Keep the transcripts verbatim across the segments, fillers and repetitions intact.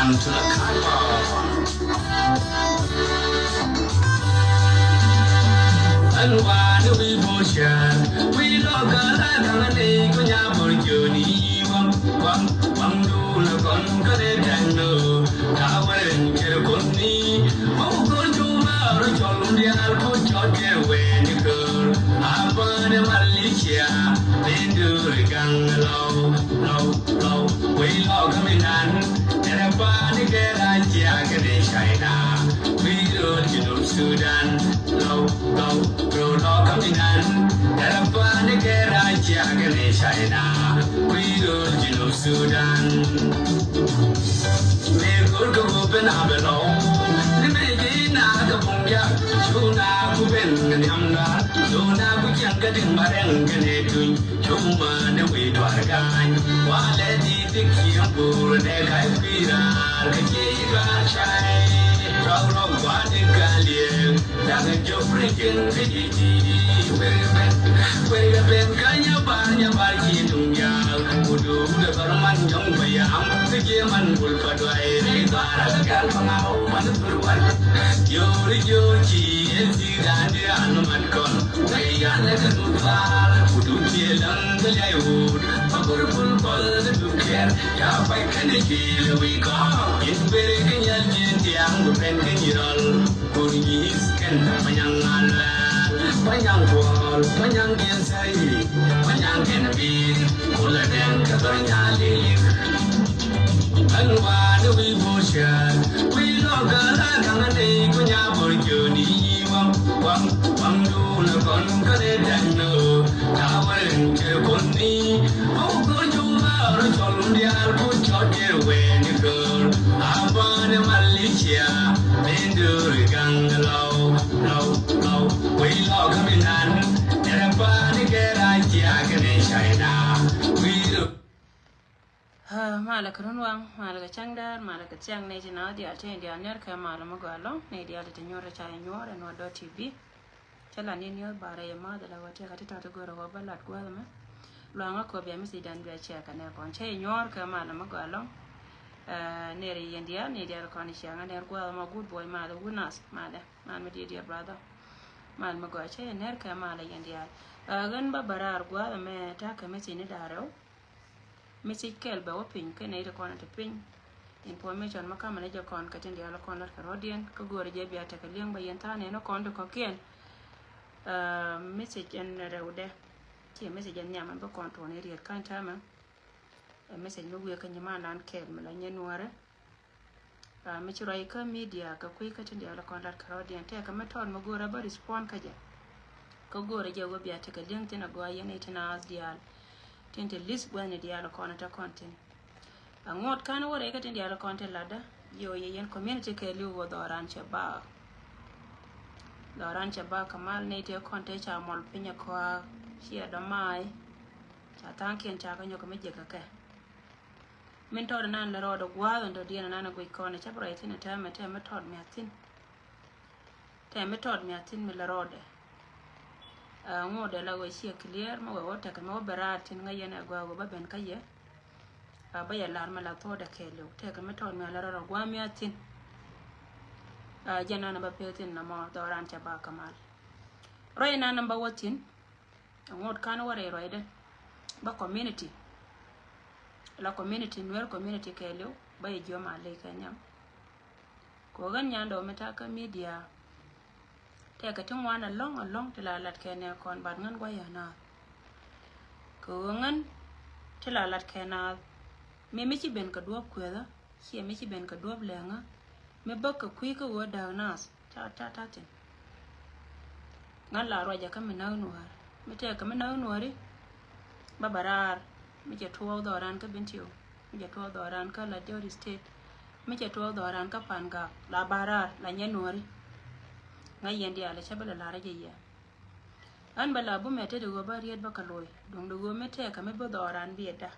Ɛn wanɛ wi̱i̱ bo̱o̱r cäär wi̱i̱ lɔkä la kaŋä nɛy ku nyabo̱r jiöni waŋ waŋ waŋ duun a kɔn kä nɛ tɛn nöö. Da̱a̱ wärɛ in cɛr kɔn ni ma wä go̱r juma rɔ cɔl wun diaal ku cɔl cɛr wɛɛni köör. A bänɛ Malaysia ni dööri gaŋ lɔw lɔw lɔw. Wei lɔkä mi nan tɛrɛ bani kɛ Russia kɛ ni China. Wi̱i̱ rööl Junub Sudan lɔw lɔw. Rööl lɔkä mi nan tɛrɛ bani kɛ Russia kɛ ni China. Wi̱i̱ rööl Junub Sudan. Mëë go̱r kɛ wä ben a bɛ lɔw ni mëë ji̱ na kɛ bum jak cu na ku ben kɛ nhiam dar cu na ku ciɛŋ kɛ di̱ŋ ba rɛŋ kɛ ni tuny. Cuma ni wi̱i̱ tuar ga̱a̱ny walɛ di ti kiɛŋ bur nɛ ka̱c kui̱ raar kɛ ciey raar cay. Rɔk rɔk gua̱a̱th di ga̱a̱liɛŋ da̱k jɔp rikin kɛ ji̱ ji̱. Weri ben weri ben kä nyabar nyabar ci duŋ yaal. Kudu wudɛ bär man nyɔŋ bä yam kä jiɛ man bul pa duay rɛy dhɔaar a kä gal pa ŋaw man bur wan. Jöri jöri ci en ci ga̱a̱n di an man kɔn. Wei yan lɛ kä duk dhal ku duk ciɛ läŋ kä liay wut. Pa gor pul kɔl kä duk kɛr ca kuay kɛn ɛ ci lɛ wi̱i̱ kɔn. In beri kä nyal ji̱n tiaŋ ku pɛn kä nyi rɔl. Kur nyi is kɛn pa nyaŋ ŋal lɛl pa nyaŋ kuɔl pa nyaŋ jiɛn sɛy pa nyaŋ kɛn bi̱i̱. Kulɛ dɛŋ kä dhɔr nyal ilik. Ɛn wanɛ wi̱i̱ bo̱o̱r cäär wi̱i̱ lɔkä la kaŋä nɛy ku nyabo̱r jiöni waŋ waŋ waŋ duun a kɔn kä nɛ tɛn nöö. Da̱a̱ wärɛ in cɛr kɔn ni ma wä go̱r juma rɔ cɔl wun diaal ku cɔl cɛr wɛɛni köör. A bänɛ Malaysia ni dööri gaŋ lɔw lɔw lɔw. Wei lɔkä mi nan tɛrɛ bani kɛ Russia kɛ ni China. Wi̱i̱ rööl. Aa, malɛ kɛ run waŋ, malɛ kɛ cäŋ däär, malɛ kɛ thiaŋ nɛy ti na diaal, ti diaal nɛr kɛ malɛ mi gɔaa ɛlɔ̱ŋ, nɛy diaal ti te nyuɔr ca nyuɔr ɛn wa dot T V. Cä la ni nyuɔr barɛ yɛ math la wä tiɛk a ti tɔt ti go̱rɛ wä bä lat gua̱th mɛ. Luaŋä kɔ bia mi thidan bia ciɛ kɛ nɛ kɔn cä nyuɔr kɛ malɛ mi gɔaa ɛlɔ̱ŋ. Aa, nɛr yɛn diaal, nɛy diaal kɔn ciaŋä nɛr gua̱th mɛ good boy malɛ wun nath malɛ, mal mi diɛ diɛ brother. Mal mi gɔaa cä nɛr kɛ malɛ yɛn diaal. Aa, ɣän bä bä raar gua̱th mɛ ta̱kɛ mi thi̱n ni da̱rɛw. Message kɛl bɛ wä piny kɛ nɛy ti kɔn ti piny. Information ma kamɛ ni jɛ kɔn kɛ tin diaal kɔn lat kɛ rɔ̱diɛn kä go̱o̱rɛ jɛ bia tekɛ liɛŋ bä yɛn tha̱a̱ŋ nɛn kɔn ti kɔ̱kiɛn. Aa, message ɛn rɛwdɛ. Ciɛ message ɛn nhiam ɛn bä kɔn tuɔɔni riet ka̱ny täämɛ. Ɛ message mi wiee kä nyimandan kɛɛl mi la nyɛ nuäärɛ. Aa, mi ci ruac kä media kɛ kui̱ kä tin diaal kɔn lat kɛ rɔ̱diɛn tɛkɛ mi tɔt mi go̱o̱rɛ bä respond kä jɛ. Kä go̱o̱rɛ jɛ wä bia tekɛ li̱eŋ thin agɔaa yɛn i̱ tin a diaal. Tin ti list gua̱thni diaal kɔn te kɔn thin. Aŋot kan wä rɛy kä tin diaal kɔn te latdä. Yɛ wä yɛ yɛn community kɛɛliw wä dhɔran cɛ bak. Dhɔran cɛ bak kɛ mal ni te kɔn te ca mɔl piny a kɔaa. Ciɛ dɔ maay. Ca tha̱a̱ŋkiɛn ca kä nyɔk mi jek kɛ kɛ. Min tɔt inan lɛ rɔɔdɛ gua̱a̱th in dɔ̱diɛn inan ɛ guic kɔn ɛ cä bi rɔy thi̱n ɛ tɛmɛ tɛmɛ tɔt mia̱th thi̱n. Tɛmɛ tɔt mia̱th thi̱n mi lɛ rɔɔdɛ. Aa, ŋot dee la wee ciɛ clear mi wee wä tekɛ mi wä bɛ raar thi̱n ŋäc yɛn ɛ gua̱a̱th wee bä ben kä yɛ. Aa, bä yɛ lar mi la thuɔ̱ɔ̱dɛ kɛɛliw tekɛ mi tɔt mia̱th lɛ rɔɔdɛ gua̱a̱th mia̱th thi̱n. Aa, jɛn nan ɛ bä peth thi̱n nɔmɔ dhɔran cɛ ba kä mal. Ruac inan ɛ bä wä thi̱n. Ŋot kan wä rɛy ruacdɛ bä community. La community, Nuer community kɛɛliw bä yɛ jiɔam a ley kɛ nhiam. Kɛ ɣöö ɣän nyandɛ wä mi ta̱a̱ kä media. Tɛkɛ ti ŋuan ɛlɔ̱ŋ ɛlɔ̱ŋ ti la lat kɛ nɛ kɔn bat ŋän gua̱c yɛ naath. Kɛ ɣöö ŋän ti la lat kɛ naath. Mi mi ci ben kɛ duɔ̱ɔ̱p kuethä. Ciɛ mi ci ben kɛ duɔ̱ɔ̱p lɛŋä mi bäk kɛ kui̱ kä ɣöö dääk naath. Ca, ca, ca thi̱n. Ŋa̱n la ruacɛ kä mi näk nuäär. Mi tɛɛk kɛ mi näk nuääri. Ba ba raar. Mi cɛ tuɔɔk dhɔran kä Bentiu. Mi cɛ tuɔɔk dhɔran kä Lajori State. Mi cɛ tuɔɔk dhɔran kä Pangak. La ba raar, la nyɛ nuääri. Ŋa̱ yɛn diaal cä bä la la̱rä jɛ yɛ. Ɣän bä la bumɛ te di ɣöö bä riet bä kɛ lo̱c. Duŋ di ɣöö mi tɛɛk kɛ mi bi dhɔran biɛtda.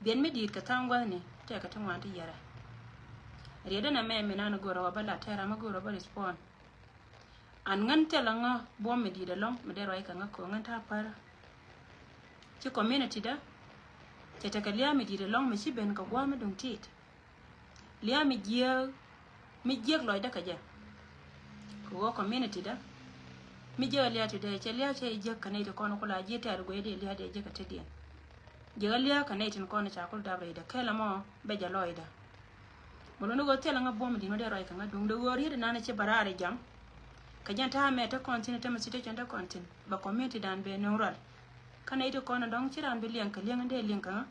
Biɛt mi di̱i̱t kɛ tha̱a̱ŋ gua̱thni tɛkɛ ti ŋuan ti yɛrɛ. Riet ɛn ɛmɛ mi nan go̱rɛ wä bä lat tɛɛr amä go̱rɛ wä bä respond. An ŋän thilɛ ŋä buɔ̱m mi di̱i̱t ɛlɔ̱ŋ mi dee ruac kɛ ŋä ko̱ ŋän ta̱a̱ pärä. Ci community dä cɛ tekɛ lia̱a̱ mi di̱i̱t ɛlɔ̱ŋ mi ci ben kɛ gua̱a̱ mi duŋ ti̱i̱t. Lia̱a̱ mi jiääk, mi jiäk lɔcdä kɛ jɛ. Kɛ ɣöö community dä mi jiäk lia̱a̱ ti dee cɛ lia̱a̱ cɛ jiäk kɛ nɛy ti kɔn ku la ji̱ tɛ̈r guey dee lia̱a̱ dee jiäk kɛ tetdiɛn. Jiäk lia̱a̱ kɛ nɛy tin kɔn ca kul dap rɛydä kɛl ɛmɔ bɛ jɛ lɔcdä. Mɛ luni ɣöö thilɛ ŋa buɔ̱m di̱n wä dee ruac kɛ ŋa duŋdɛ ɣöö riet inan ci bɛ raar i̱ jam. Kɛ jɛn ta̱a̱ mɛ te kɔn thi̱n te mɛ situation te kɔn thi̱n bɛ community dan bɛ nöŋ rual. Kä nɛy ti kɔn dɔ̱ŋ ci raan bi liɛŋ kɛ liɛŋ in dee liɛŋ kɛ ŋa.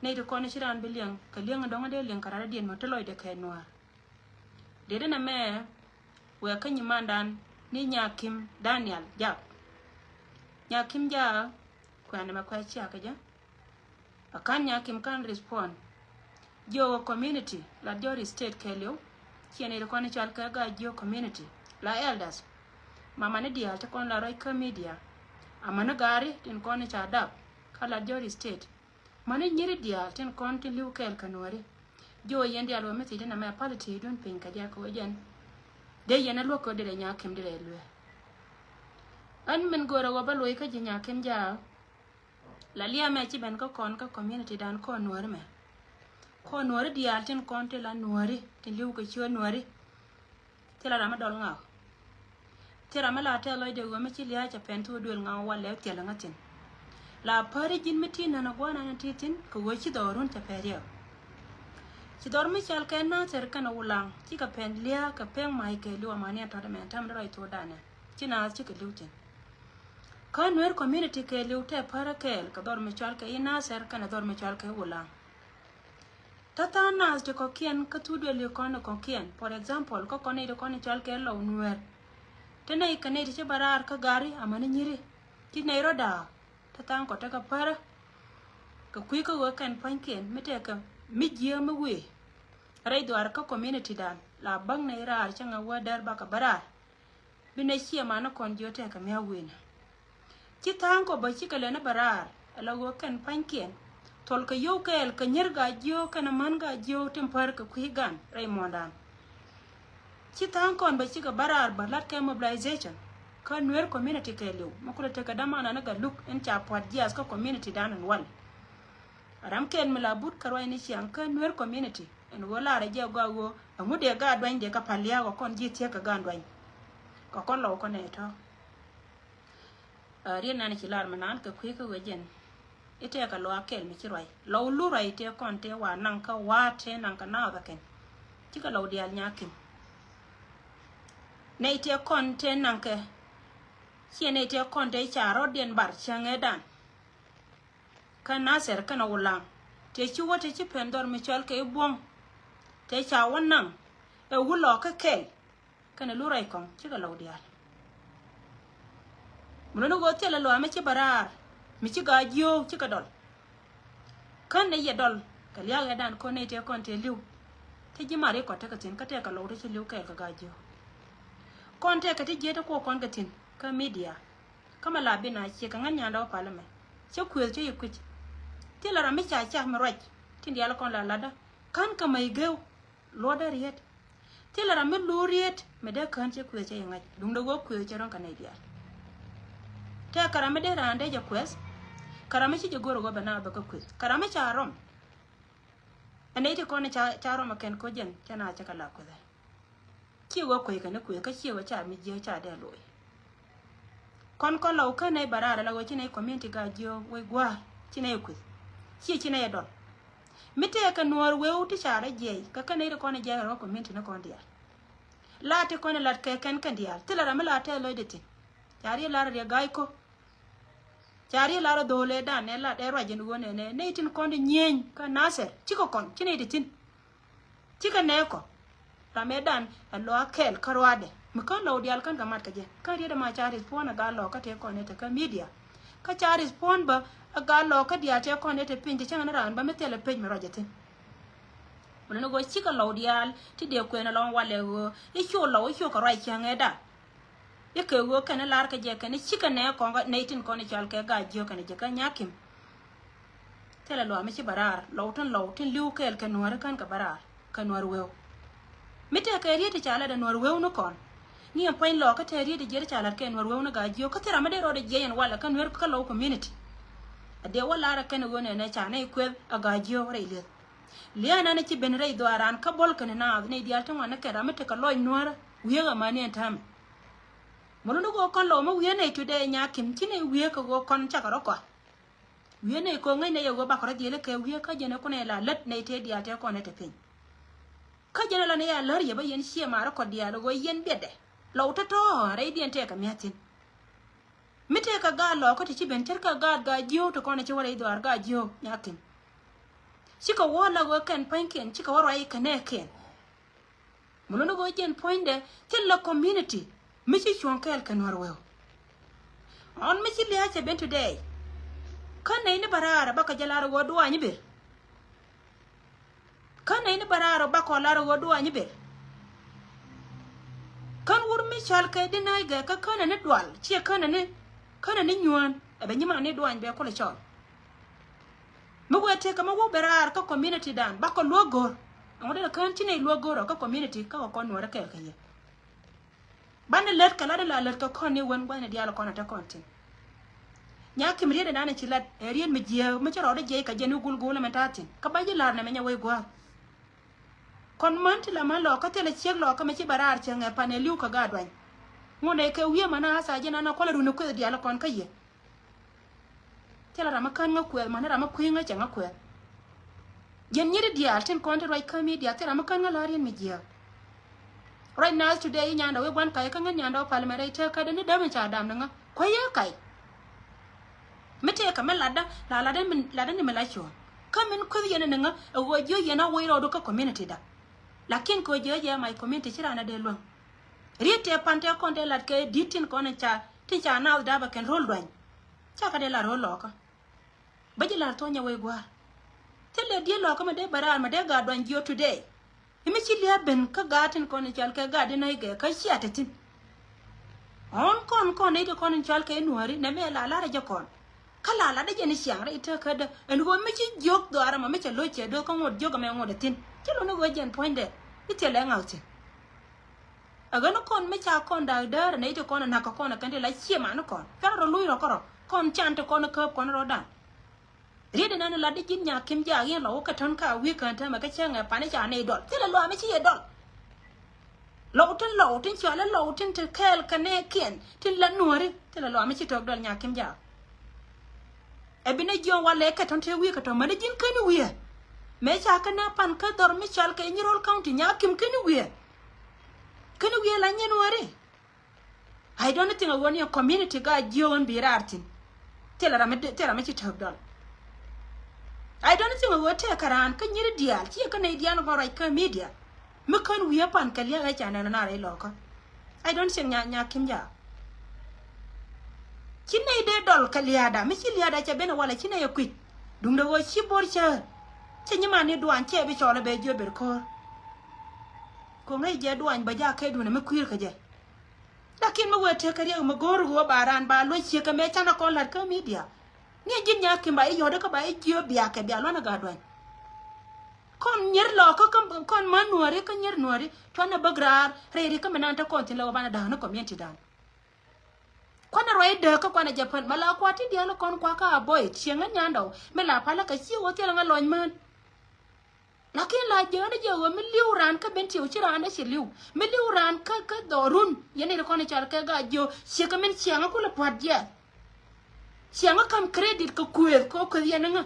Nɛy ti kɔn ci raan bi liɛŋ kɛ liɛŋ in dɔ̱ŋ in dee liɛŋ kɛ raan diɛn mɛ te lɔcdɛ kɛ nuaar. Dee dee nɛ mɛ wɛ kä nyimandan ni Nyakim Daniel Jak. Nyakim Jak kuɛn mɛ kuɛ ciak kɛ jɛ. A kan Nyakim kan respond. Jiök community la Jɔri state kɛɛliw. Ciɛ nɛy ti kɔn i̱ cɔal kɛ Gaajiok community la elders. Mamani diaal ti kɔn la ruac kä media. Amani gaari tin kɔn i̱ ca dap kä la Jɔri state. Mani nyiri diaal tin kɔn tin li̱w kɛɛl kɛ nuɔri. Jiök yɛn diaal wä mi thiec ti nɛ mɛ pali ti̱i̱dun piny kɛ jɛ kɛ wä jɛn. Dee yɛn a luäk kɛ wä dee rɛ Nyakim dee rɛ luee. Ɣän min go̱o̱rä wä bä luɔi kä ji̱ Nyakim Jak. La lia̱a̱ mɛ ci ben kä kɔn kä community dan kɔn nuɔri mɛ. Kɔn nuɔri diaal tin kɔn ti la nuɔri tin li̱w kɛ ciö nuɔri. Thilɛ ram mi dɔl ŋa̱k. Thilɛ ram mi la tɛth lɔcdɛ ɣöö mi ci lia̱a̱ cɛ pɛn thuk duël ŋa̱k walɛ thilɛ ŋä thi̱n. La päri ji̱n mi ti nän a gua̱a̱r nan ti thi̱n kɛ ɣöö ci dhɔrun cɛ pɛn riɛk. Ci dhɔr mi cɔal kɛ Nathir kɛnɛ Wulaŋ cikɛ pɛn lia̱a̱ kɛ pek mac kɛɛliw amani a tɔt ɛmɛn täämɛ dee ruac thok danɛ. Ci naath cikɛ li̱w thi̱n. Kä Nuer community kɛɛliw tɛ pärä kɛɛl kɛ dhɔr mi cɔal kɛ i̱ Nathir kɛnɛ dhɔr mi cɔal kɛ Wulaŋ. Täämɛ tha̱a̱ŋ naath ti kɔ̱kiɛn kä thuk duëli kɔn kɔ̱kiɛn. For example, kä kɔn i̱ ti kɔn i̱ cɔal kɛ Lɔw Nuer. Ti nɛy kɛ nɛy ti ci bä raar kä gari amäni nyiri. Ti nɛy rɔ da̱a̱k. Täämɛ tha̱a̱ŋ kɔ tekɛ pärä. Kɛ kui̱ kä ɣöö kɛn pua̱nykiɛn mi tɛkɛ mi jiääk mi wëë. Rɛy dhuaar kä community dan la bäŋ nɛy raar cäŋɛ wä dɛr bakɛ bä raar. Bi nɛ ciɛ manä kɔn jiö tɛkɛ mia̱ wi̱nä. Ci tha̱a̱ŋ kɔ bä cikɛ lɛn bä raar ala ɣöö kɛn pa̱nykiɛn. Thol kɛ yio̱w kɛɛl kɛ nyier Gaajiok kɛnɛ män Gaajiok tin pär kɛ kui̱ gan rɛy muɔ̱ɔ̱ndan. Ci tha̱a̱ŋ kɔn bä cikɛ bä raar bä lat kɛ mobilization kä Nuer community kɛɛliw mi kulɛ tekɛ dämanani Galuk in ca pua̱t jiath kä community dan in wal. Ram kɛl mi la but kɛ ruacni ciaŋ kä Nuer community ɛn ɣöö larɛ jɛ gɔaa ɣöö ɛŋu dee gaat duany dee kɛ pal lia̱a̱ kɛ kɔn ji̱ thiäk kɛ gaat duany. Kɛ kɔn Lɔw kɔn ɛ tɔ̱. Ɛ, riet nan ci lar mi naan kɛ kui̱ kä ɣöö jɛn i̱ tëëkɛ luaak kɛl mi ci ruac Lɔw lu ruac tëë kɔn tëë wa naŋ kä wa̱a̱ tëë naŋ kɛ naath ɛ kɛn. Cikɛ Lɔw diaal Nyakim. Nɛy tëë kɔn tëë naŋ kɛ ciɛ nɛy tëë kɔn tëë ca rɔ̱diɛn bar cäŋ ëëdan. Kä Nathir kɛnɛ Wulaŋ tëë ci wä tëë ci pɛn dhɔr mi cɔal kɛ i̱ Buɔ̱ŋ. Tëë ca wä naŋ ɛ wä lɔɔkä kɛl. Kɛnɛ lu rɛy kɔŋ cikɛ Lɔw diaal. Mi luni ɣöö thilɛ luaak mi ci bä raar mi ci Gaajiok cikɛ dɔl. Kän ni yɛ dɔl kɛ lia̱a̱k ɛ dan kɔn nɛy tëë kɔn tëë li̱w. Te ji̱ mari kɔt tekɛ thi̱n kä tëëkɛ Lɔw te ci li̱w kɛɛl kɛ Gaajiok. Kɔn tëëkɛ ti jiet te kuɔk kɔn kɛ thi̱n kä media. Kä mɛ la bi na ciek kɛ ŋän nyandɛ wä pal ɛmɛ. Cä kuëth cä yɛ kui̱c. Thilɛ ram mi ca cak mi ruac tin diaal kɔn la latdä. Kän kä mɛ i̱ gew luɔtdä riet. Thilɛ ram mi luur riet mɛ dee kään cɛ kuëth cɛ yɛ ŋa̱c duundɛ ɣöö kuëth cɛ rɔ̱ŋ kɛ nɛy diaal. Tëëkɛ ram mi dee raan dee jɛ kuɛth kɛ ram mi ci jɛ go̱r ɣöö bɛ na bɛ kä kuëth kɛ ram mi ca rɔm. Ɛ nɛy ti kɔn ca, ca rɔm ɛ kɛn ko̱ jɛn cɛ na cɛ kɛ la kuëthɛ. Ciɛ wä kueckɛ ni kuëth kä ciɛ wä ca mi jiääk ca dee loc. Kɔn kɔn Lɔw kä nɛy bä raar ala ɣöö ci nɛy community Gaajiok wec gua̱a̱r ci nɛy kuëth. Ciɛ ci nɛy dɔl. Mi tëëkɛ nuɔɔr weu ti ca rɔ jiɛc kɛ kä nɛy ti kɔn jiɛc rɔ community ni kɔn diaal. La ti kɔn lat kɛ kɛn kɛn diaal thilɛ ram mi la tɛth lɔcdɛ thi̱n. Ca riet lar riɛ ga̱a̱c ko̱. Ca riet lar dho̱o̱lɛ dan ɛ la dee ruac ɛn ɣöö nɛnɛ nɛy tin kɔn di nyieny kä Nathir cikɛ kɔn ci nɛy ti thi̱n. Cikɛ nɛɛkɔ. Ram ëëdan ɛ luaak kɛl kä ruaadɛ mi kän Lɔw diaal kän kɛ mat kɛ jɛ. Kä riet ɛma ca respond ɛ gaa Lɔw kä tëë kɔn ɛ te kä media. Kä ca respond bä ɛ gaa Lɔw kä diaal tëë kɔn ɛ te piny te cäŋ ni raan bä mi thilɛ pec mi ruac ɛ thi̱n. Mi luni ɣöö cikɛ Lɔw diaal ti dee kuɛn ɛlɔ̱ŋ walɛ ɣöö i̱ cu Lɔw i̱ cu kɛ ruac cäŋ ëëdan. I̱ kɛ ɣöö kɛn i̱ lar kɛ jɛ kɛn i̱ cikɛ nɛɛ kɔn nɛy tin kɔn i̱ cɔal kɛ Gaajiok kɛn i̱ jɛ kä Nyakim. Thilɛ luaak mi ci bä raar Lɔw tin Lɔw tin li̱w kɛɛl kɛ nuääri kän kɛ bä raar kɛ nuäär weu. Mi tëëkɛ riet ti ca lat ɛ nuäär weu ni kɔn. Ŋi̱i̱ ɛn pua̱ny Lɔw kä tëë riet ti jiɛt ti ca lat kɛ nuäär weu ni Gaajiok kä thil ram mi dee rɔɔdɛ jiɛc ɛn walɛ kä nuäär kä Lɔw community. Ɛ dee wä lar ɛ kɛn ɛ ɣöö nɛnɛ ca nɛy kueth ɛ Gaajiok rɛy lieth. Lia̱a̱ nan ci ben rɛy dhɔaaran kä bo̱l kɛn naath nɛy diaal ti ŋuan ni kɛn ram mi tekɛ lɔc nuäärä. Wiee ɣä mani ɛn täämɛ. Mɛ lundä ɣöö kɔn lɔw mi wiee nɛy today Nyakim ci nɛy wiee kɛ ɣöö kɔn cakɛ rɔ kɔa. Wiee nɛy kɛ ɣöö ŋäc nɛy ɛ ɣöö bakɔ rɔ dhiel kɛ wiee kä jɛn ɛ kunɛ la lät nɛy tëë diaal tëë kɔn ɛ te piny. Kä jɛn ɛ la nɛy a lär yɛ bä yɛn ciɛ maarä kɔt diaal ɛ ɣöö yɛn biɛtdɛ. Lɔw tɔ̱tɔ̱ rɛydiɛn tëëkɛ mia̱th thi̱n. Mi tëëkɛ gaat lɔɔkä ti ci ben ce̱tkɛ gaat gaa jiöök ti kɔn ɛ ci wä rɛy dhɔaar gaa jiöök Nyakim. Cikɛ wä la ɣöö kɛn pua̱nykiɛn cikɛ wä ruac kɛ nɛɛkiɛn. Mi lundä ɣöö jɛn puɔ̱nydɛ thilɛ community mi ci cuɔ̱ŋ kɛɛl kɛ Nuäär wee. Ɣän mi ci lia̱a̱ cɛ ben today. Kä nɛy ni bä raar ɛ bakɔ jɛ lar ɣöö duaany i̱ ber. Kä nɛy ni bä raar ɛ bakɔ lar ɣöö duaany i̱ ber. Kän wur mi cɔal kɛ di naac gɛ kä känɛ ni dual ciɛ känɛ ni, känɛ ni nyuään ɛ bɛ nyiman ni duaany bɛ kulɛ cɔl. Mi wee tëëkɛ mi wä ben raar kä community dan bakɔ luäk go̱r. Ɛŋu den kään ci nɛy luäk go̱r ɔ kä community kä kɛ kɔn Nuäärä kɛɛl kɛ yɛ. Banɛ lät kɛ lat in la lät kɛ kɔn ni wen gua̱thni diaal kɔn a te kɔn thi̱n. Nyakim riet in an in ci lat ɛ riet mi jiääk mi ci rɔɔdä jiɛc kɛ jɛn i̱ gul gul ɛmɛ ta̱a̱ thi̱n kä ba ji̱ la̱r nɛmɛ nyɛ wec gua̱a̱th. Kɔn män ti la män lɔɔkä thilɛ ciek lɔɔkä mi ci bɛ raar cieŋ ɛ pan ɛ li̱w kɛ gaat duany. Ŋun ɛ kɛ wiee män a tha̱a̱ ji̱n an a kualɛ runi kueth diaal kɔn kä yɛ. Thilɛ ram mi kän ŋä kuɛth män ram mi kui̱ ŋä cɛ ŋä kuɛth. Jɛn nyiri diaal tin kɔn ti ruac kä mi diaal thilɛ ram mi kän ŋä la̱r yɛn mi jiääk. Ruac naath today i̱ nyandɛ wi̱i̱ gua̱n kac kä ŋä nyandɛ wä pal mɛ rɛy tëë kädɛ ni dämi ca dam ni ŋä kuɛ yee kac. Mi tëëkɛ mi latdä la latdä ni mi la cuɔ̱ɔ̱ŋ kä min kueth yɛn ni ŋä ɛ ɣöö jiö yɛn a woc rɔɔdu kä community da. Lakin kɛ ɣöö jiö jɛ my community ci raan a dee luäŋ. Riet tëë pan tëë kɔn tëë lat kɛ di̱t tin kɔn in ca tin ca naath dapɛ kɛn ro̱l duany. Ca kä dee lat ro̱l lɔɔkä. Bä ji̱ la̱r thuɔ̱nyɛ wec gua̱a̱r. Thilɛ diet lɔɔkä mɛ dee bɛ raar mɛ dee gaat duany jiö today. I̱ mi ci lia̱a̱ ben kä gaat tin kɔn in cɔal kɛ gaat in nɔy gɛ kä cia te thi̱n. Ɣän kɔn kɔn nɛy ti kɔn in cɔal kɛ i̱ Nuääri nɛmɛ la la̱rä jɛ kɔn. Kä la latdä jɛn i̱ ciaŋ rɛy tëkädä ɛn ɣöö mi ci jiök dhɔaarä mɔ mi cɛ lo̱c cɛ do̱th kä ŋot jiök ɛmɛ ŋot ɛ thi̱n ci lo̱n i̱ ɣöö jɛn puɔ̱nydɛ i̱ thilɛ ŋa̱th thi̱n. Ɛ ɣän kɔn mi ca kɔn da̱a̱k däär nɛy ti kɔn ɛ na̱k kɛ kɔn ɛ kɛn ti la cie man kɔn cuarɛ rɔ lo̱c rɔ kärɔ kɔn can ti kɔn ɛ kääp kɔn rɔ dan. Riet inɛn latdä ji̱n Nyakim jaak yɛn lɔw kɛ tɔ̱n ka wi̱i̱ kään täämɛ kä cäŋɛ pani ca nɛy dɔl thilɛ lɔam mi ci yɛ dɔl. Lɔw tin lɔw tin cɔal i̱ lɔw tin te kɛɛl kɛ nɛɛkiɛn tin la Nuääri thilɛ lɔam mi ci tɔ̱k dɔl Nyakim jaak. Ɛ bi nɛ jiɔn walɛ kɛ tɔ̱n te wi̱i̱ kɛ tɔ̱ mäni ji̱n käni wi̱i̱. Mëë ca kä nɛ pan kä dhɔr mi cɔal kɛ Nyirol County Nyakim käni wi̱i̱. Käni wi̱i̱ la nyɛ Nuääri. I don't think a ɣöö ni a community gaa jiöön bi raar thi̱n. Thilɛ ram mi, thilɛ ram mi ci tääk dɔl. I don't think a ɣöö tëëkɛ raan kä nyiri diaal ciɛ kä nɛy diaal ŋɔ̱ ruac kä media. Mi kän wi̱i̱ a pan kɛ lia̱a̱ ɣä ca nɛn nar rɛy lɔɔkä. I don't think nya, Nyakim jaak. Ci nɛy dee dɔl kɛ lia̱a̱da mi ci lia̱a̱da cɛ ben a walɛ ci nɛy a kui̱c. Duundɛ ɣöö ci bo̱r cäär. Cɛ nyiman ni duany cɛ bi cɔɔl a bɛ jiö ber ko̱o̱r. Ko̱ŋ rɛy jɛ duany bä jaak kɛ duundɛ mi kui̱r kɛ jɛ. Lakin mi wee tëë kɛ riɛk mi go̱o̱r ɣöö ba raan ba luɔ̱c ciek kɛ mëë canɛ kɔn la̱t kä media. Ni ji̱n Nyakim ba i̱ yɔ̱ɔ̱dä kä ba i̱ jiö biakɛ bia luanɛ gaa duany. Kɔn nyier lɔɔkä kä kɔn män Nuääri kä nyier Nuääri cuanɛ bäk raar rɛy ri kä mi nan te kɔn thi̱n lɛ wä banɛ da̱a̱k ni community dan. Kuanɛ ruac dääk kä kuanɛ jɛ pän mɛ la kuat ti diaal kɔn kuakä a boy cieŋä nyandɔw mi la palä kɛ ci wä thilɛ ŋä lɔny män. Lakin la jiäänä jɛ ɣöö mi li̱w raan kä Bentiu ci raan dee ci li̱w. Mi li̱w raan kä, kä dhɔrun. Yɛn nɛy ti kɔn i̱ cal kɛ gaa jiö. Ciɛ kɛ min ciaŋä kulɛ pua̱t jiɛth. Ciaŋä ka̱m credit kɛ kuëëth kɛ kuëëth yɛn iŋä.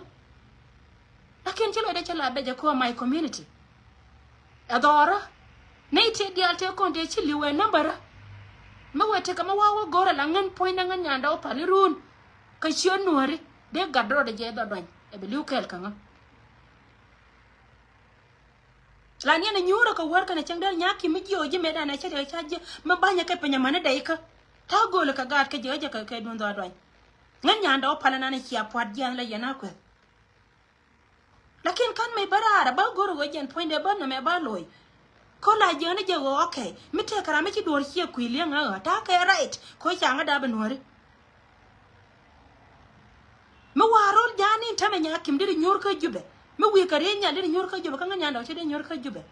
Lakin ci lɔcdä cä la bɛcɛ kɛ ɣöö my community. Ɛ dhɔrä. Nɛy tëë diaal tëë kɔn tëë ci li̱w ɛ nambärä. Mi wee tekɛ mi wa̱a̱ wä go̱rä la ŋän puɔ̱nydä ŋän nyandɛ wä pal i̱ run. Kä ciöt Nuääri dee gat rɔɔdɛ jɛ dhɔ duany ɛ bi li̱w kɛɛl kä ŋä. La niɛn a nyuurä kɛ wär kɛnɛ cäŋ dee Nyakim mi jiö ji̱ mëëdan a cä dee ca ji̱ mi ba̱nyɛ kɛ piny amäni dee ikä. Ta̱a̱ gööl kɛ gaat kɛ jiö jɛ kɛ, kɛ duun dhɔaduany. Ŋän nyandɛ wä palä nan a cia pua̱t jiath la yɛn a kueth. Lakin kän mëë bä raar a bä go̱r ɣöö jɛn puɔ̱nydɛ bä nɛmɛ bä lo̱c. Kä la jiäni jɛ ɣöö okay mi tëëkɛ ram mi ci duɔ̱ɔ̱r ciɛ kui̱ li̱eŋ ɛ ɣä ta̱a̱ kɛ right kɛ ɣöö ca ŋä dap in Nuääri. Mi wa̱a̱ ro̱l ja̱a̱n in tämɛ Nyakim deri nyuur kä Jubɛ. Mi wi̱i̱ kɛ riey nhial deri nyuur kä Jubɛ kä ŋä nyandɛ wä ci dee nyuur kä Jubɛ.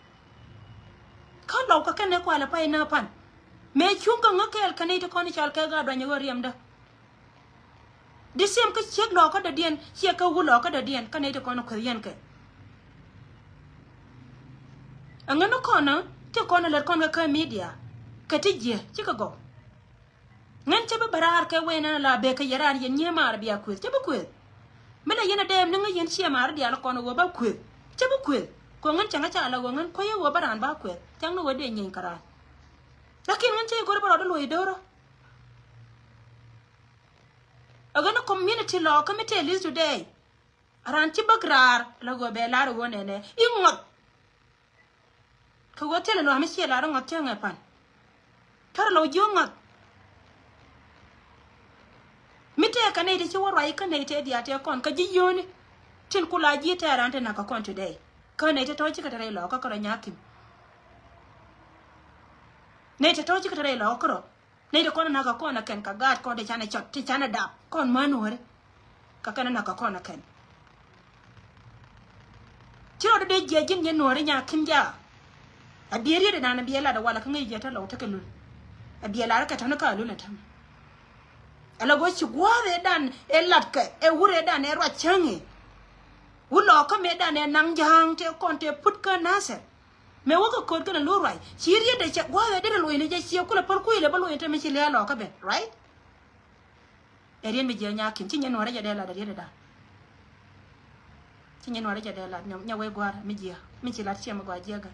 Kä lɔw kɛ kɛn ɛ kualɛ pay nä pan. Mëë cuŋ kɛ ŋä kɛɛl kɛ nɛy ti kɔn i̱ cɔal kɛ gaa duany ɣöö riɛmdä. Di siɛm kä ciek lɔɔkä dɔ̱diɛn ciɛ kä wut lɔɔkä dɔ̱diɛn kä nɛy ti kɔn kueth yɛn kɛ. Ɛŋä ni kɔnä ti kɔnä lät kɔn kä kä media kɛ ti jiɛ cikɛ gɔw. Ŋän cä bi bä raar kɛ wee nɛn la bek kɛ yɛ raan yɛn nyiee maar bia kueth cä bi kueth. Mi la yɛn a dɛɛm ni ŋä yɛn ciɛ maar diaal kɔn ɣöö ba kueth cä bi kueth. Kɛ ŋän cäŋ a ca la ɣöö ŋän kuäc ɣöö ba raan ba kueth cäŋ ni ɣöö dee nyieeny kɛ raan. Lakin ŋän cä i̱ go̱r bä rɔɔd i̱ luɔ̱c do̱rä. Ɛ ɣän a community lɔ kä mi tëë li̱th today. A raan ci bäk raar la ɣöö bɛ lar ɣöö nɛnɛ i̱ ŋɔth. Kɛ ɣöö thilɛ lua̱a̱ mi ciɛ lar i̱ ŋɔth cäŋɛ pan. Thärɛ lɔ jiök ŋɔth. Mi tëë kɛ nɛy ti ci wä ruac kä nɛy tëë diaal tëë kɔn kä ji̱ yio̱o̱ni. Tin ku la ji̱ tɛɛr an ti nak kɛ kɔn today. Kä nɛy tëë tɔ̱ cikɛ te rɛy lɔɔkä kärɔ nyakim. Nɛy tëë tɔ̱ cikɛ te rɛy lɔɔkä kärɔ. Nɛy ti kɔn nak kɛ kɔn ɛ kɛn kɛ gaat kɔn ti canɛ cɔt ti canɛ dap kɔn män nuɔ̱ɔ̱ri. Kɛ kɛn nak kɛ kɔn ɛ kɛn. Ci rɔ dee jiɛ ji̱n yɛn nuɔ̱ɔ̱ri nyakim ja. A diɛ riet inan a biɛ lat a walɛ kä ŋäc jiɛ te lɔw tekɛ lul. A biɛ lat kɛ tɔ̱ni kä a lul ɛ tɛm. Ala go̱ ci gua̱a̱th ëëdan ëë latkɛ ëë wur ëëdan ëë ruac cäŋ ëë. Wur lɔɔkä mëëdan ëë naŋ ja̱a̱ŋ tëë kɔn tëë put kä nathɛr. Mëë wä kä ko̱o̱t kɛn a lo̱r ruac ci riet dee cɛ gua̱a̱th ëë derɛ luɔ̱c ni jɛ ciɛ kulɛ päl kui̱ lɛ bä luɔ̱c ni te mi ci lia̱a̱ lɔɔkä ben, right? Ɛ riet mi jiɛ nyakim ci nyɛ nuɔ̱ɔ̱rä jɛ dee lat ɛ riet ëëdan. Ci nyɛ nuɔ̱ɔ̱rä jɛ dee lat nyɛ wee gua̱a̱r mi jiɛ mi ci lat ciɛ mi gɔaa jiɛ gɛ.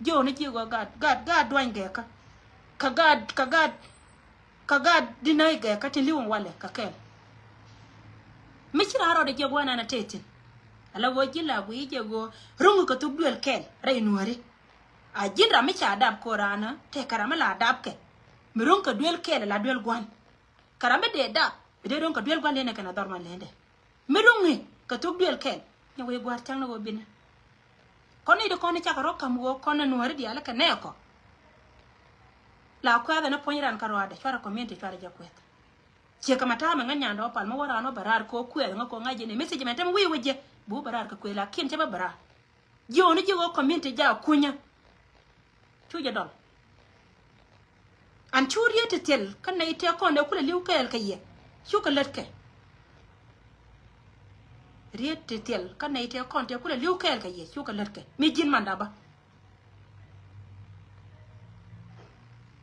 Jiök ni jiök ɣöö gaat gaat gaat duany gɛɛkä. Kä gaat kä gaat kä gaat dinäi gɛɛkä tin li̱w in walɛ kä kɛl. Mi ci raan rɔɔdɛ jiɛ gua̱a̱r nan a tëë thi̱n. Ala ɣöö ji̱ la guiy jɛ ɣöö ro̱ŋ kɛ thuk duël kɛl rɛy nuääri. A ji̱n ram mi ca dap ko̱raanä tëë kɛ ram mi la dap kɛ. Mi ro̱ŋ kɛ duël kɛl la duël gua̱n. Kɛ ram mi dee dap bi dee ro̱ŋ kɛ duël gua̱n lëndɛ kɛn a dhɔr man lëndɛ. Mi ro̱ŋ ŋi kɛ thuk duël kɛl nyɛ wee gua̱a̱r ca̱ŋ ni ɣöö binɛ. Kɔn ni di kɔn ni cakɛ rɔ ka̱m ɣöö kɔn ni nuääri diaal kɛ nɛɛkɔ. La kuɛth ɛn puɔ̱ny ran kä rɔadɛ cuarɛ community cuarɛ jɛ kuɛth. Ciek kɛ ma ta̱a̱mɛ ŋän nyandɛ wä pal mi wä ran wä bɛ raar kɛ wä kuɛth ŋä kɛ wä ŋa̱c jɛ ni message mɛ tɛm wi̱i̱ wä jɛ bi wä bɛ raar kɛ kuɛth lakin cɛ bä bɛ raar. Ji̱ ɣöö ni ji̱ ɣöö community ja kunyä. Cu jɛ dɔl. An cu riet ti thil kä nɛy tëë kɔn dee kulɛ li̱w kɛɛl kɛ yɛ. Cukɛ lät kɛ. Riet ti thil kä nɛy tëë kɔn tëë kulɛ li̱w kɛɛl kɛ yɛ cukɛ lät kɛ mi ji̱n man dap bä.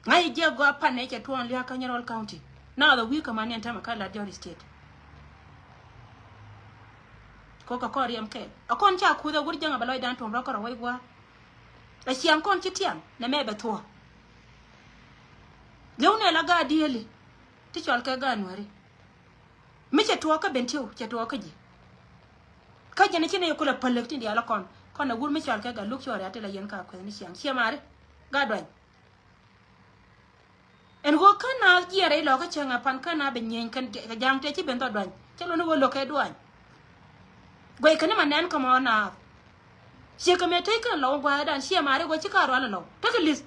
Ŋa̱c jiɛ gɔaa pan nɛ cɛ tuɔɔn lia̱a̱ kä Nyirol County. Naath ɛ wi̱i̱ kä man ni ɛn tämɛ kä Lat Jɔr State. Kɔ kɛ kɔn riɛm kɛɛl a kɔn ca kuth ɛ wur jäŋ a bɛ lɔcdan tuɔm rɔ kärɔ wec gua̱a̱r. A ciaŋ kɔn ci tiam nɛ mɛ bɛ thuɔ̱ɔ̱. Li̱w nɛ la gaat diëëli ti cɔl kɛ gaat nuääri. Mi cɛ tuɔɔk kä ben tiw cɛ tuɔɔk kä ji̱. Kä jɛn ci nɛy kulɛ päl lek tin diaal kɔn kɔn a wur mi cɔal kɛ gat luk cɔɔr ya ti la yɛn ka kueth ni ciaŋ ciɛ mari. Gat duany. Ɛn ɣöö kä na jiɛɛr rɛy lɔkä cäŋ a pan kä na ben nyieny kɛn kɛ ja̱a̱ŋ tɛ ci ben dhɔ duany cɛ luni ɣöö lo̱k kɛ duany. Guɛy käni ma nɛn kä mɔ naath. Ciek kɛ mëë tec kɛn lɔw gua̱a̱thdan ciɛ mari ɣöö ci ka rual ɛn lɔw tekɛ li̱th.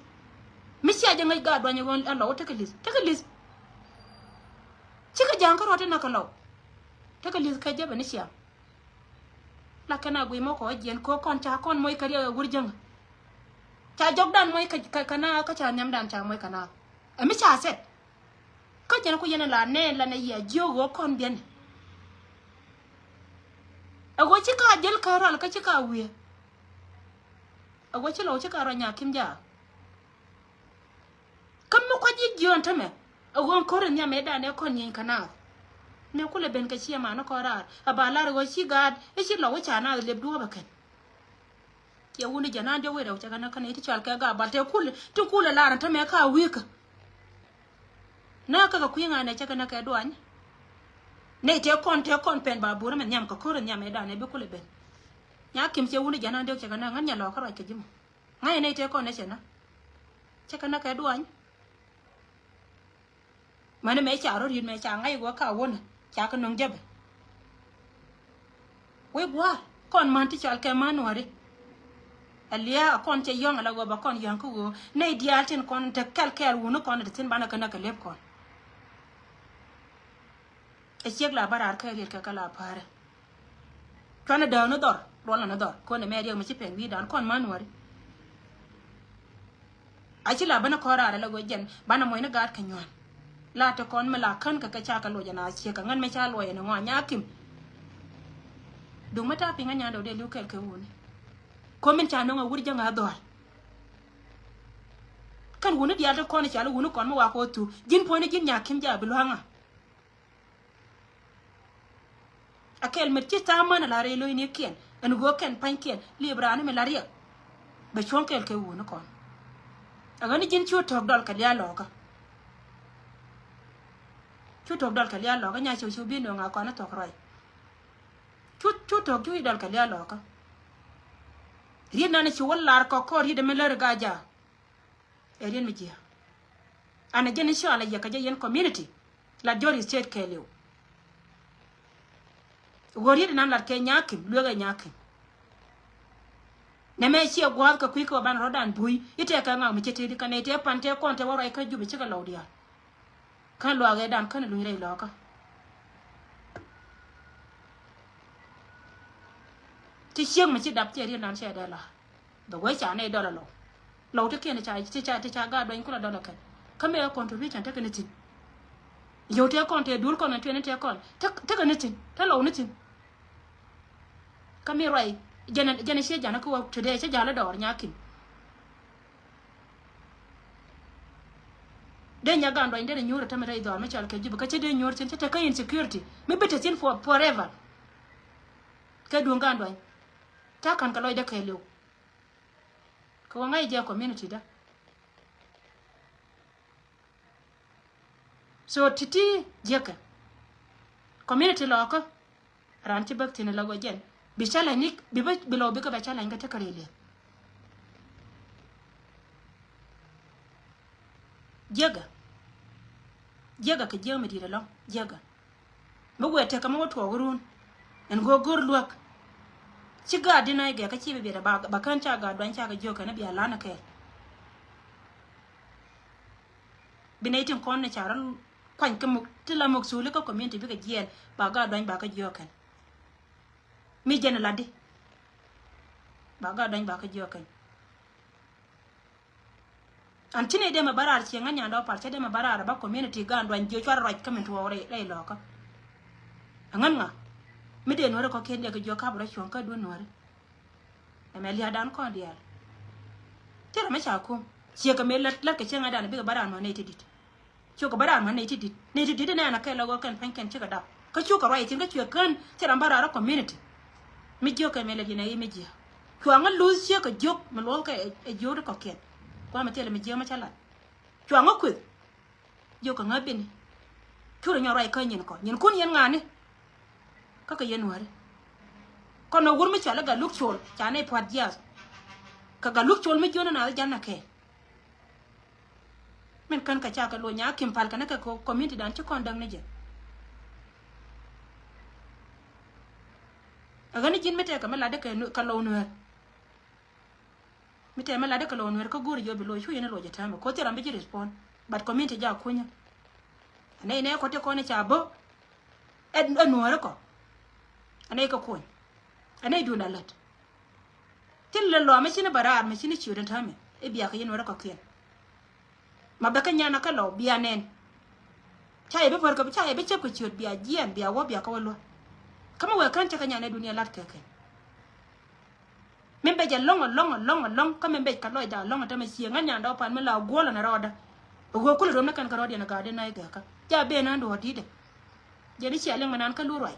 Mi cia jɛ ŋäc gat duany ɣöö ɛn lɔw tekɛ li̱th tekɛ li̱th. Cikɛ ja̱a̱ŋ kä ruɔ̱t inä kä lɔw. Tekɛ li̱th kä jɛ ben ni ciaŋ. La kɛn a guiy mɔ kɔ jiɛn kɔ kɔn ca kɔn moc kä riɛk a wur jäŋä. Ca jɔkdan moc kä kä na kä ca nhiamdan ca moc kä na. Ɛ mi ca sɛt. Kä jɛn ku yɛn la nɛn la nɛ yia jiök ɣöö kɔn biɛn. Ɛ ɣöö ci ka jäl kä ral kä ci ka wiee. Ɛ ɣöö ci lɔw ci ka rɔ nyakim jaak. Kä mi kuac ji̱ jiöön tämɛ ɛ ɣöö ko̱r in nhiam ëëdan ɛ kɔn nyieny kä naath. Mëë kulɛ ben kɛ ciɛ man ɛ kɔn raar ɛ ba lar ɛ ɣöö ci gaat ɛ ci lɔw ɛ ca naath lep duɔ̱ɔ̱p ɛ kɛn. Ciɛ wuni jɛ naan diɔk wee rɛw cɛ kɛ nä kä nɛy ti cɔal kɛ gaat bal tɛ kul ti kulɛ lar in tämɛ ka wi̱i̱kä. Nä kä kɛ kui̱ ŋa̱n ɛ cɛ kɛ nä kɛ duany. Nɛy tɛ kɔn tɛ kɔn pɛn ba burä mɛ nhiam kɛ ko̱r in nhiam ëëdan ɛ bi kulɛ ben. Nyakim ciɛ wuni jɛ naan diɔk cɛ kɛ nä ŋän nyɛ lɔɔkä ruac kɛ ji̱ mɔ. Ŋa̱c nɛy tëë kɔn nɛ cɛ na. Cɛ kɛ na kɛ duany. Mäni mɛ ca rɔ ri̱t mɛ ca ŋa̱c wä ka wunä ca kɛ nöŋ jäpɛ. Wek gua̱a̱r kɔn män ti cɔal kɛ män nuääri. Ɛ lia̱a̱ ɛ kɔn cɛ yɔ̱ŋ ɛ la ɣöö bɛ kɔn yɔ̱ŋ kä ɣöö nɛy diaal tin kɔn te kɛl kɛɛl wuni kɔn te thi̱n banɛ kɛ näk kɛ lep kɔn. Ɛ ciek la bä raar kä riet kɛ kä la pa̱a̱rä. Cuanɛ dääk ni dhɔr ruɔlɛ ni dhɔr kɔn ɛmɛ riɛk mi ci pɛn wi̱i̱dan kɔn man nuäri. A ci la bä ni kɔn raar ala ɣöö jɛn banɛ muɔ̱c ni gaat kɛ nyuan. La te kɔn mi la kän kɛ kɛ ca kɛ luɔc ɛn a ciek kɛ ŋän mi ca luɔc ɛn ŋɔa nyakim. Duŋ mi ta̱a̱ piŋ ɛ nyandɛ wä dee li̱w kɛl kɛ wuni. Komin ca nöŋ a wur jäŋ a dhɔl. Kɛn wuni diaal ti kɔn i̱ cali wuni kɔn mi wa kɔ thu. Ji̱n puɔ̱nyni ji̱n Nyakim ja bi lua̱ŋa. A kɛl met ci tha̱a̱ŋ män a la rɛy lo̱cnikiɛn ɛn ɣöö kɛn pa̱nykiɛn liep raan mi la riɛk. Bɛ cuɔ̱ŋ kɛl kɛ wuni kɔn. A ɣän i̱ ji̱n cu tɔ̱k dɔl kɛ liaal lɔkä. Cu tɔ̱k dɔl kɛ liaal lɔkä nya cɛw cɛw bi nöŋ a kɔn a thɔk ruac. Cu, cu tɔ̱k cu i̱ dɔl kɛ liaal lɔkä. Riet nan ci wä lar kɔk kɔɔr riet ɛmɛ lär gaa ja. Ɛ riet mi jiɛ. An a jɛn i̱ cɔal a yɛ kɛ jɛ yɛn community. La jɔr i̱ state kɛɛliw. Ɣöö riet nan lat kɛ Nyakim, lueek ɛ Nyakim. Nɛmɛ ciɛ gua̱a̱th kɛ kui̱ kɛ wä ban rɔ̱dan buy i̱ tɛɛ kɛ ŋak mi cɛ tëëdi kɛ nɛy tɛɛ pan tɛɛ kɔn tɛɛ wä ruac kä Jubɛ cikɛ lɔw diaal. Kä luaak ëëdan kän luny rɛy lɔkä. Ti ciek mi ci dap ciɛ riet nan cɛ dee la. The way ca nɛy dɔlɔ lɔw. Lɔw ti kiɛn ti ca, ti ca, ti ca gaat duany kulɛ dɔlɔ kɛn. Kä mëë contribution tekɛ ni thi̱n. Yio̱w tëë kɔn tëë duel kɔn ɛn tuɛn tëë kɔn. Tek, tekɛ ni thi̱n. Te lɔw ni thi̱n. Kä mi ruac jɛn, jɛn ciɛ janä kä wä today cä ja̱l dɔɔr Nyakim. Dee nya gan duany dee nyuur a tämɛ rɛy dhɔr mi cɔl kɛ Jubɛ kä cä dee nyuur thi̱n cä te kä insecurity mi bi te thi̱n for, forever. Kɛ duŋ gan duany. Ta ka̱n kɛ lɔcdä kɛɛliw. Kɛ wä ŋa̱c jɛ community dä. So ti̱ti̱ jiäkɛ community lɔkä. Raan ci bäk thi̱n la wä jɛn bi challenge ni bi bä bi lɔ bikɛ bɛ challenge kɛ tekɛ rɛy liɛth. Jiäkɛ. Jiäkɛ kɛ jiäk mi di̱i̱t ɛlɔ̱ŋ jiäkɛ. Mi wëë tekɛ mi wä tuɔɔk run ɛn go̱o̱k go̱o̱r luäk. Ci gaat di nɔy gɛɛ kä ci bi biɛt ɛ ba, ba kän ca gaat duany ca kɛ jiök kɛn bia lan ɛ kɛɛl. Bi nɛy tin kɔn ni ca rɔ kuany kä muk ti la muk thuli kä community bikɛ jiɛɛn ba gaat duany ba kä jiök kɛn. Mi jɛn ɛ lat di ba gaat duany ba kä jiök kɛn. An ci nɛy dee mɛ bä raar cieŋ ŋäc nyandɔɔ pal cä dee mɛ bä raar ɛ ba community gaan duany jiök cuarɛ ruac kä min tuɔɔk rɛy, rɛy lɔkä. Ɛ ŋän ŋa mi dee nuäri kɔ̱kiɛn dee kɛ jiök kap rɔ cuɔ̱ŋ kä duun nuäri. Ɛmɛ lia̱a̱dan kɔn diaal. Thilɛ mi ca kum ciekɛ mëë lät, lät kɛ cieŋ ŋäcdan bikɛ bä raan mɔ nɛy ti di̱t. Cukɛ bä raan mɔ nɛy ti di̱t, nɛy ti di̱t inɛn a kɛl a ɣöö kɛn pa̱ny kɛn cikɛ dap. Kä cukɛ ruac ithin kä cuɛ kän ci ram bä raar a community. Mi jiök kɛ mëë lät yɛn ɛ i̱ mi jiääk. Cuaŋä luth ciek kɛ jiök mi luɔthkɛ ɛ, ɛ jiök ti kɔ̱kiɛn. Kua̱mɛ thilɛ mi jiääk mi cä lat. Cuaŋä kueth. Jiök kɛ ŋäth bini. Curɛ nyɔk ruac kä nyin kɔ. Nyinkun yɛn ŋa̱a̱ni. Kä kɛ yɛn nuääri. Kɔn ɛ wur mi cɔal i̱ Gat Luk Col. Ca nɛy pua̱t jiaath. Kɛ Gat Luk Col mi jiön ɛ naath ɛ jan ɛ kɛɛl. Min kän kɛ ca kɛ loc Nyakim pal kɛn kɛ ko-, community dan ci kɔn däk ni jɛ. Ɛ ɣän ni ji̱n mi tɛkɛ mi latdä kɛ nu-, kɛ low nuäär. Mi tɛmɛ latdä kɛ lo̱w nuɛr kä go̱o̱ri jɔp bi lo̱c cu yɛn lo̱c ɛ täämɛ ko̱ thil ram bi ji̱ respond. But community ja kunyä. Anɛy nɛ kɔ ti kɔn i̱ ca bä. Ɛ, ɛ nuäri kɔ. Anɛy kɛ kuny. Anɛy duundä lät. Thil lɛ lɔa mi cini bä raar mi cini ciöt ɛ täämɛ i̱ bia kɛ yɛn nuäri kɔkiɛn. Ma bɛ kä nyan a kä lɔ bia nɛn. Ca yɛ bi pär kä, ca yɛ bi cäp kɛ ciöt bia jiɛn bia wä bia kä wä luä. Kä mi wee kän cä kɛ nyan ɛ dunia lat kɛ kɛ. Min bɛ jɛ lɔŋ, lɔŋ, lɔŋ, lɔŋ kä min bɛ kɛ lɔcda lɔŋ tämɛ ciɛ ŋän nyan dɔɔk pan mi la guɔl ni rɔɔdä. Ɛ ɣöö kulɛ rom ni kɛn kɛ rɔɔdiɛn ɛ gaatdɛ nɔy gɛkä. Ja ben ni duɔ̱ɔ̱r di̱tdɛ. Jɛ ni cia liŋ mi nan kä lu ruac.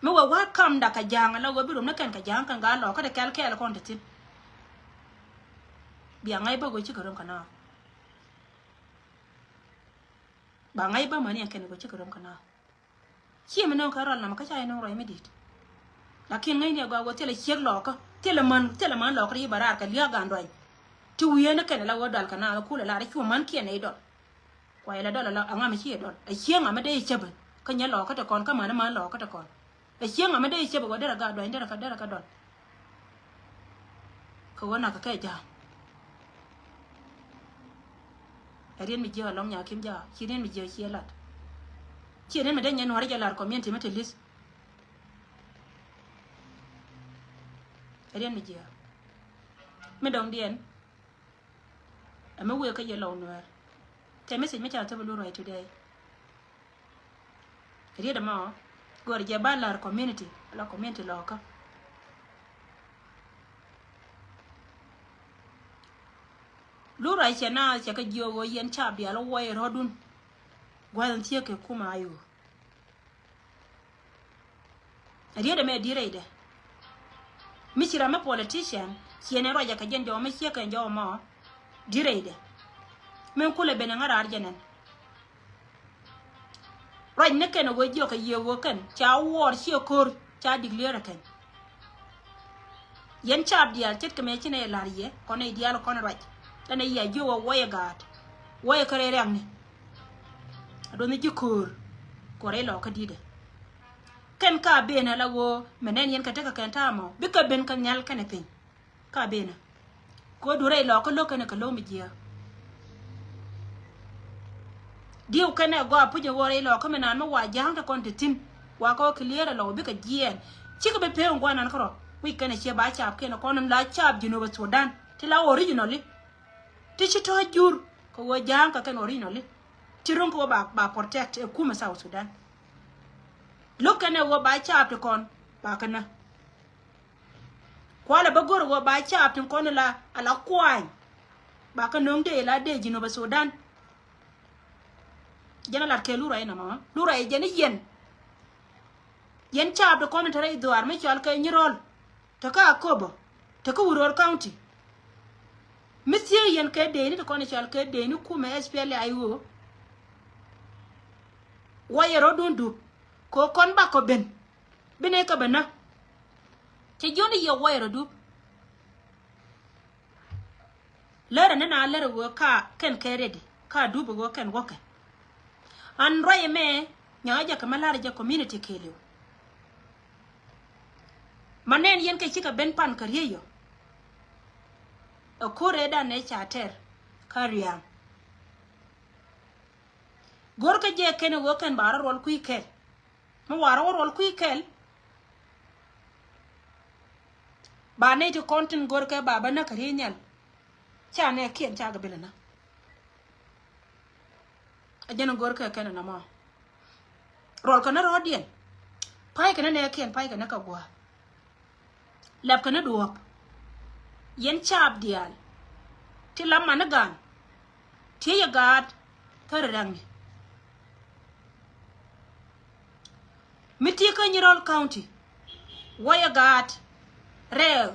Mi wä wa̱a̱ kamda kɛ ja̱a̱ŋ ala ɣöö bi rom ni kɛn kɛ ja̱a̱ŋ kɛn gaa lɔɔkä ti kɛl kɛɛl kɔn te thi̱n. Bia ŋa̱c bä ɣöö cikɛ rom kɛ naath. Ba ŋa̱c bä mäni ɛn kɛn ɣöö cikɛ rom kɛ naath. Ciɛ mi nöŋ kɛ rɔl namɛ kä ca yɛ nöŋ ruac mi di̱i̱t. Lakin ŋäcni agɔaa ɣöö thilɛ ciek lɔɔkä, thilɛ män, thilɛ män lɔɔkä ri bä raar kɛ lia̱a̱ gan duany. Ti wi̱i̱ ɛn kɛn ala ɣöö dɔal kɛ naath kulɛ lar i̱ cuɔ män kiɛn nɛy dɔl. Kuayɛ la dɔl ala aŋa mi ci yɛ dɔl. Ɛ cieŋ ŋa mi dee i̱ cäpä kä nyɛ lɔɔkä ti kɔn kä män i̱ män lɔɔkä ti kɔn. Ɛ cieŋ ŋa mi dee i̱ cäpä ɣöö derɛ gan duany derɛ kä, derɛ kä dɔl. Kɛ ɣöö nakä kɛ ja̱a̱n. Ɛ riet mi jiäk alɔŋ Nyakim ja̱a̱n, ci riet mi jiäk ciɛ lat. Ci riet mi dee nyɛ nuɔ̱ɔ̱ri jɛ lar community mi te li̱th. Ɛ riet mi jiäk. Mi dɔ̱ŋdiɛn. Ɛ mi wëë kä yɛ lɔw nuäär. Tɛ message mi ca thäp a lu ruac today. Riet ɛmɔ Gör jɛ ba lar community, la community lɔkä. Lura cɛ na cɛ kɛ jiök ɣöö yɛn cap diaal wä wuɔy rɔ̱dun. Gua̱th in thiek kɛ kumɛ a yo̱o̱. Riet ɛmɛ di̱t rɛydɛ. Mi ci ram mi politician ciɛ ni ruacɛ kɛ jɛn jɔw mi ciek kɛ jɔw mɔ. Di̱t rɛydɛ. Min kulɛ ben ɛ ŋa̱ raar jɛ nɛn. Ruac ni kɛn ɛ ɣöö jiɔkɛ yiëë ɣöö kɛn ca wuɔɔr ciɛ ko̱r ca declare kɛn. Yɛn cap diaal ce̱tkɛ mëë ci nɛy la̱r yɛ kɔn nɛy diaal kɔn ruac. Ɛn ɛ yia jiök ɣöö wuɔyɛ gaat wuɔyɛ kärɛ riaŋni. A duɔth ni ji̱ ko̱r kɔrɛ lɔɔkä di̱tdɛ. Kɛn ka ben ala ɣöö mɛ nɛn yɛn kɛ tekɛ kɛn ta̱a̱ mɔ bikɛ ben kɛ nhial kɛnɛ piny. Ka benä. Kɛ duɔ̱r rɛy lɔkä lo̱k kɛnɛ kɛ lo̱k mi jiääk. Diɛw kɛnɛ gɔaa puc ɛ ɣöö rɛy lɔkä mi naan mi wa ja̱a̱ŋ te kɔn te thi̱n. Wa kɛ ɣöö clear ɛ lɔk bikɛ jiɛɛn. Cikɛ bi pee ŋuanan kärɔ̱. Wi̱c kɛnɛ ciɛ ba caap kɛnɛ kɔn la caap Jinub Sudan. Ti la originally. Ti ci tɔ̱ jur kɛ ɣöö ja̱a̱ŋ kɛ kɛn originally. Ti ro̱ŋ kɛ ɣöö ba, ba protect ɛ kumɛ South Sudan. Lo̱k kɛnɛ ɣöö ba caap te kɔn ba kɛ nä. Kualɛ bä go̱r ɣöö ba caap tin kɔn ala, ala kuany. Ba kä no̱o̱ŋ dee la dee Jinub Sudan. Jɛn a lat kɛ lura inɔ mama. Lura i jɛn i yɛn. Yɛn caap ti kɔn in te rɛy dhuaar mi cɔal kɛ Nyirɔl. Te kä Akobo. Te kä Uror County. Mi thiee yɛn kɛ dee ni ti kɔn in cɔal kɛ dee ni kumɛ S P L A I O. Wa yɛ rɔ̱dun dup. Kɛ kɔn bakɔ ben. Bi nɛy kä bɛ nä. Cɛ jiɔn i̱ yɛ wuɔy rɔ dup. Lärä ni na lärä ɣöö ka kɛn kɛ ready ka dup ɣöö kɛn wäkɛ. An ruac ɛmɛ nyaŋä jɛ kɛ mɛ la̱rä jɛ community kɛɛliw. Ma nɛn yɛn kɛ cikɛ ben pan kɛ riey yɔ. Ɛ ko̱r rɛɛdan nɛ ca tɛr ka ria̱a̱ŋ. Go̱rkä jɛ kɛn ɣöö kɛn ba rɔ ruɔl kui̱ kɛl. Mi warɛ wä ruɔl kui̱ kɛl. Ba nɛy ti kɔn tin go̱rkɛ ba bä näk kɛ riey nhial. Ca nɛ kiɛn ca kɛ bilɛ nä. A jɛn go̱rkɛ kɛn nɔmɔ. Ruɔl kɛ nä rɔɔdiɛn. Pa̱y kɛ nä nɛ kiɛn pa̱y kɛ nä kɛ gua̱a̱. Lɛpkɛ ni duɔ̱ɔ̱p. Yɛn caap diaal ti la man ni gan. Tiey yɛ gaat kä ri rɛŋni. Mi ti kä Nyirol County. Wä yɛ gaat rɛɛk.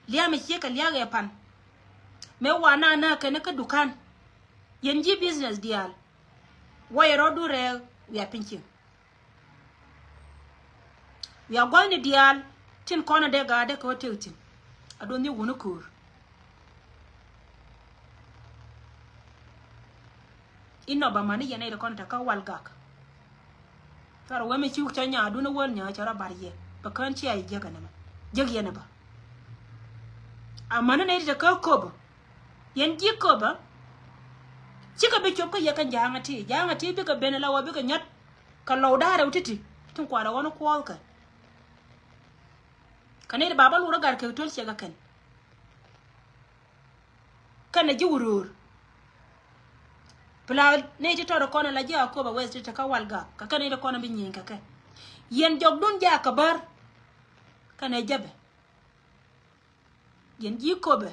Lia̱a̱ mi ciek kɛ lia̱a̱k ɛ pan. Mëë wa na nääk kɛn kä dukan. Yɛn ji̱ business diaal. Wä yɛ rɔɔdu rɛɛk wiaa piny cieŋ. Wiaa gua̱thni diaal tin kɔn a dee gaat dee kɛ wä tëk thi̱n. A duɔth ni wuni ko̱o̱r. Inɔ ba mani yɛn nɛy ti kɔn te kä wal gak. Thɔrɔ wee mi ci wuk cɔ nyaadun a wäl nyaa cɔ rɔ bar yɛ bɛ kään cia yɛ jiäk ɛn ɛmɛ. Jiäk yɛn ɛ bä. A mani nɛy ti te kä köpä. Yɛn ji̱ köpä. Cikɛ bi cop kä yɛ kä ja̱a̱ŋ a ti ja̱a̱ŋ a ti bikɛ ben ala wä bikɛ nyɔt. Kɛ lɔw da̱a̱ rɛw ti̱ti̱ tin kualɛ ɣɔn kuɔɔthkɛ. Kɛ nɛy ti ba bä lurä gat kɛ töl ciɛ kɛ kɛn. Kɛnɛ ji̱ wuröör. Pla nɛy ti tɔt kɔn ala ji̱ Akoba West ti te kä wal gak kɛ kɛn nɛy ti kɔn bi nyieny kɛ kɛ. Yɛn jɔkdun jaak kɛ bär. Kɛnɛ jäpɛ. Yɛn ji̱ köpɛ.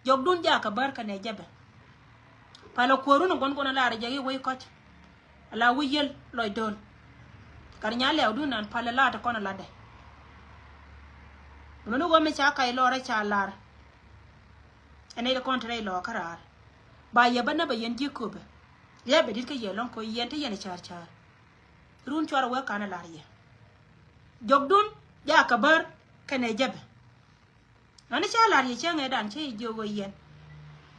Jɔkdun jaak kɛ bär kɛnɛ jäpɛ. Palɛ kuäärun in guɔ̱n guɔ̱n a lar jɛ i̱ wec kɔc. Ala wi̱c yiël lɔc döl. Gat nya lɛ̈ɛ̈udun an palɛ la̱a̱t kɔn a latdɛ. Mun ni ɣöö mi ca kac lɔɔrä ca lar. Ɛn nɛy ti kɔn te rɛy lɔɔkä raar. Ba yɛ bä näpɛ yɛn ji̱ köpɛ. Riɛp bɛ di̱t kä yɛ lɔ̱ŋ kɛ yɛn te yɛn ca̱r ca̱r. Run cuarɛ wee ka̱n a lar yɛ. Jɔkdun jaak kɛ bär kɛnɛ jäpɛ. Ani ca lar yɛ cäŋ ɛ dan cä yɛ jiök ɣöö yɛn.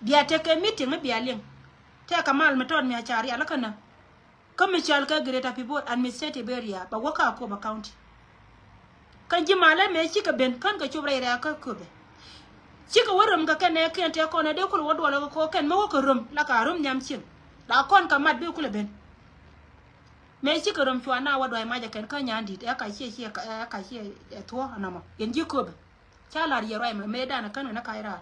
Bia tekɛ meeting mi bia liŋ. Tɛkɛ mal mi tɔt mi a ca rial kä nä. Kä mi cɔal kɛ Greater Pibor Administrative Area bɛ wä kä Akobo County. Kä ji̱ malä mëë cikɛ ben kän kɛ cop rɛy rɛ̈ɛ̈kä köpɛ. Cikɛ wä röm kɛ kɛn ɛ kiɛn tɛk kɔn ɛ dee kulɛ wä duɔlɛ kɛ kɔ kɛn mi wä kɛ röm la ka röm nhiam cieŋ. La kɔn kɛ mat bi kulɛ ben. Mëë cikɛ röm cua na wä duay macɛ kɛn kä nyan di̱t ɛ ka ciɛ ciɛ ɛ ka ciɛ ɛ thuɔ̱ɔ̱ ɛnɔmɔ yɛn ji̱ köpɛ. Ca lar yɛ ruac mɛ mëëdan kän kɛ ni kac raar.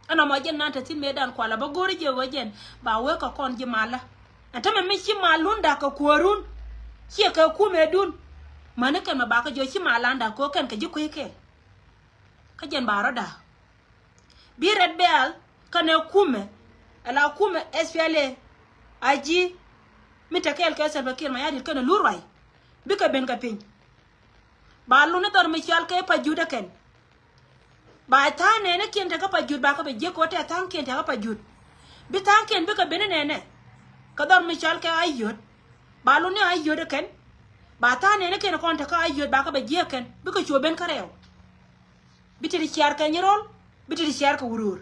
Ɛnɔmɔ jɛn nan te thi̱n mëëdan kualɛ bä go̱o̱ri jiɛ ɣöö jɛn ba wee kɛ kɔn ji̱ malä. Ɛn tämɛ mi ci malun da̱k kɛ kuäärun, ciɛ kɛ kumɛdun. Mäni kɛn mɛ bakä jiɔ ci malan da̱k kɛ kɛn kɛ ji̱ kui̱ kɛɛl. Kä jɛn ba rɔ da̱k. Bi Red Belt kɛnɛ kumɛ, ala kumɛ S P L A, IG, mi te kɛɛl kɛ Salva Kiir Mayardit kɛnɛ lur ruac. Bikɛ ben kɛ piny. Ba lun ni dhɔr mi cɔal kɛ Pajut ɛ kɛn. Ba tha̱a̱ŋ nɛɛni kiɛn tekä Pajut ba kä bɛ jiäk kɛ ɣöö tɛ tha̱a̱ŋ kiɛn tekä Pajut. Bi tha̱a̱ŋ kiɛn bikɛ ben ni nɛɛnɛ. Kɛ dhɔr mi cɔal kɛ Ayod. Ba lun ni Ayod ɛ kɛn. Ba tha̱a̱ŋ nɛɛni kiɛn kɔn tekä Ayod ba kä bɛ jiäk kɛn. Bikɛ cuɔ ben kä rɛw. Bi ti ti ciar kɛ Nyirol, bi ti ti ciar kɛ Wuror.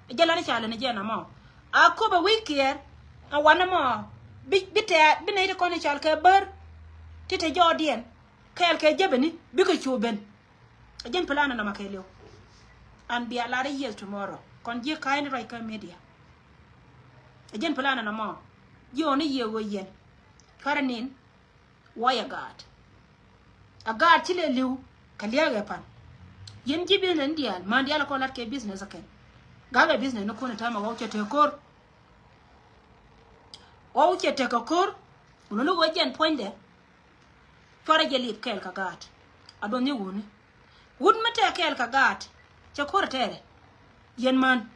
Jɛ lan i̱ ca lɛ ni jɛ na mɔ. A köpɛ wi̱i̱ kiɛɛr, a wanɛ mɔ, bi, bi tɛ̈, bi nɛy ti kɔn i̱ cal kɛ bär, ti te jɔɔdiɛn, kɛɛl kɛ jepɛni, bikɛ cu ben. Ɛ jɛn plan ɛnɔ ma kɛɛliw. An bia lar i̱ yieth tomorrow. Kɔn ji̱ ka̱a̱cni ruac kä media. Ɛ jɛn plan ɛnɔ mɔ. Ji̱ ɣɔn i̱ yiëë ɣöö yɛn. Cuarɛ nin. Wä yɛ gaat. A gaat ci lɛ li̱w kɛ lia̱a̱ ɛ pan. Yɛn ji̱ business ni diaal, man diaal kɔn lat kɛ business ɛ kɛn. Gakɛ business ni kun ɛ täämɛ ɣɔw cɛ tek ko̱r. Ɣɔw cɛ tek kɛ ko̱r. Wun ni ɣöö jɛn puɔ̱nydɛ. Cuarɛ jɛ lip kɛɛl kɛ gaat. A duɔth ni wuni. Wut mi tɛk kɛɛl kɛ gaat. Cɛ ko̱r ɛ tɛɛrɛ. Yɛn man.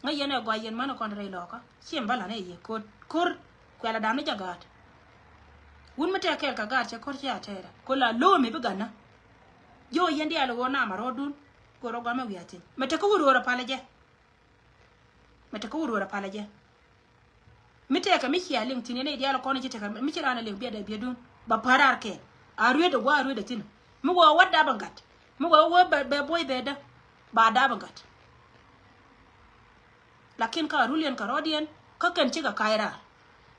Ŋäc yɛn ɛ gɔaa yɛn män ɛ kɔn rɛy lɔkä. Ciɛ mi bä la̱t ɛ yɛ ko̱r, ko̱r kuɛl a da̱a̱n ni jɛ gaat. Wut mi tɛk kɛɛl kɛ gaat cɛ ko̱r ci a tɛɛrɛ. Ko̱r la lo̱o̱ mi bi gatnä. Ji̱ ɣöö yɛn diaal ɣöö nam a rɔɔdun. Go̱o̱r ɔ gɔamɛ wi̱i̱ a thi̱n. Mɛ tekä wut ɣöör a palä jɛ. Mɛ tekä wut ɣöör a palä jɛ. Mi tɛkɛ mi cia liŋ thi̱n yɛn nɛy diaal kɔn ci tekɛ mi ci raan a liŋ biɛt dee biɛtdun. Ba pa̱a̱r raar kɛɛl. A ruet ɛ gua̱a̱ a ruet ɛ thi̱n. Mi wä wä dap ɛ gat. Mi wä wä bɛ, bɛ buɔy bɛ dä. Ba dap ɛ gat. Lakin kä a rul yɛn kɛ rɔɔdiɛn kä kɛn cikɛ ka̱a̱c raar.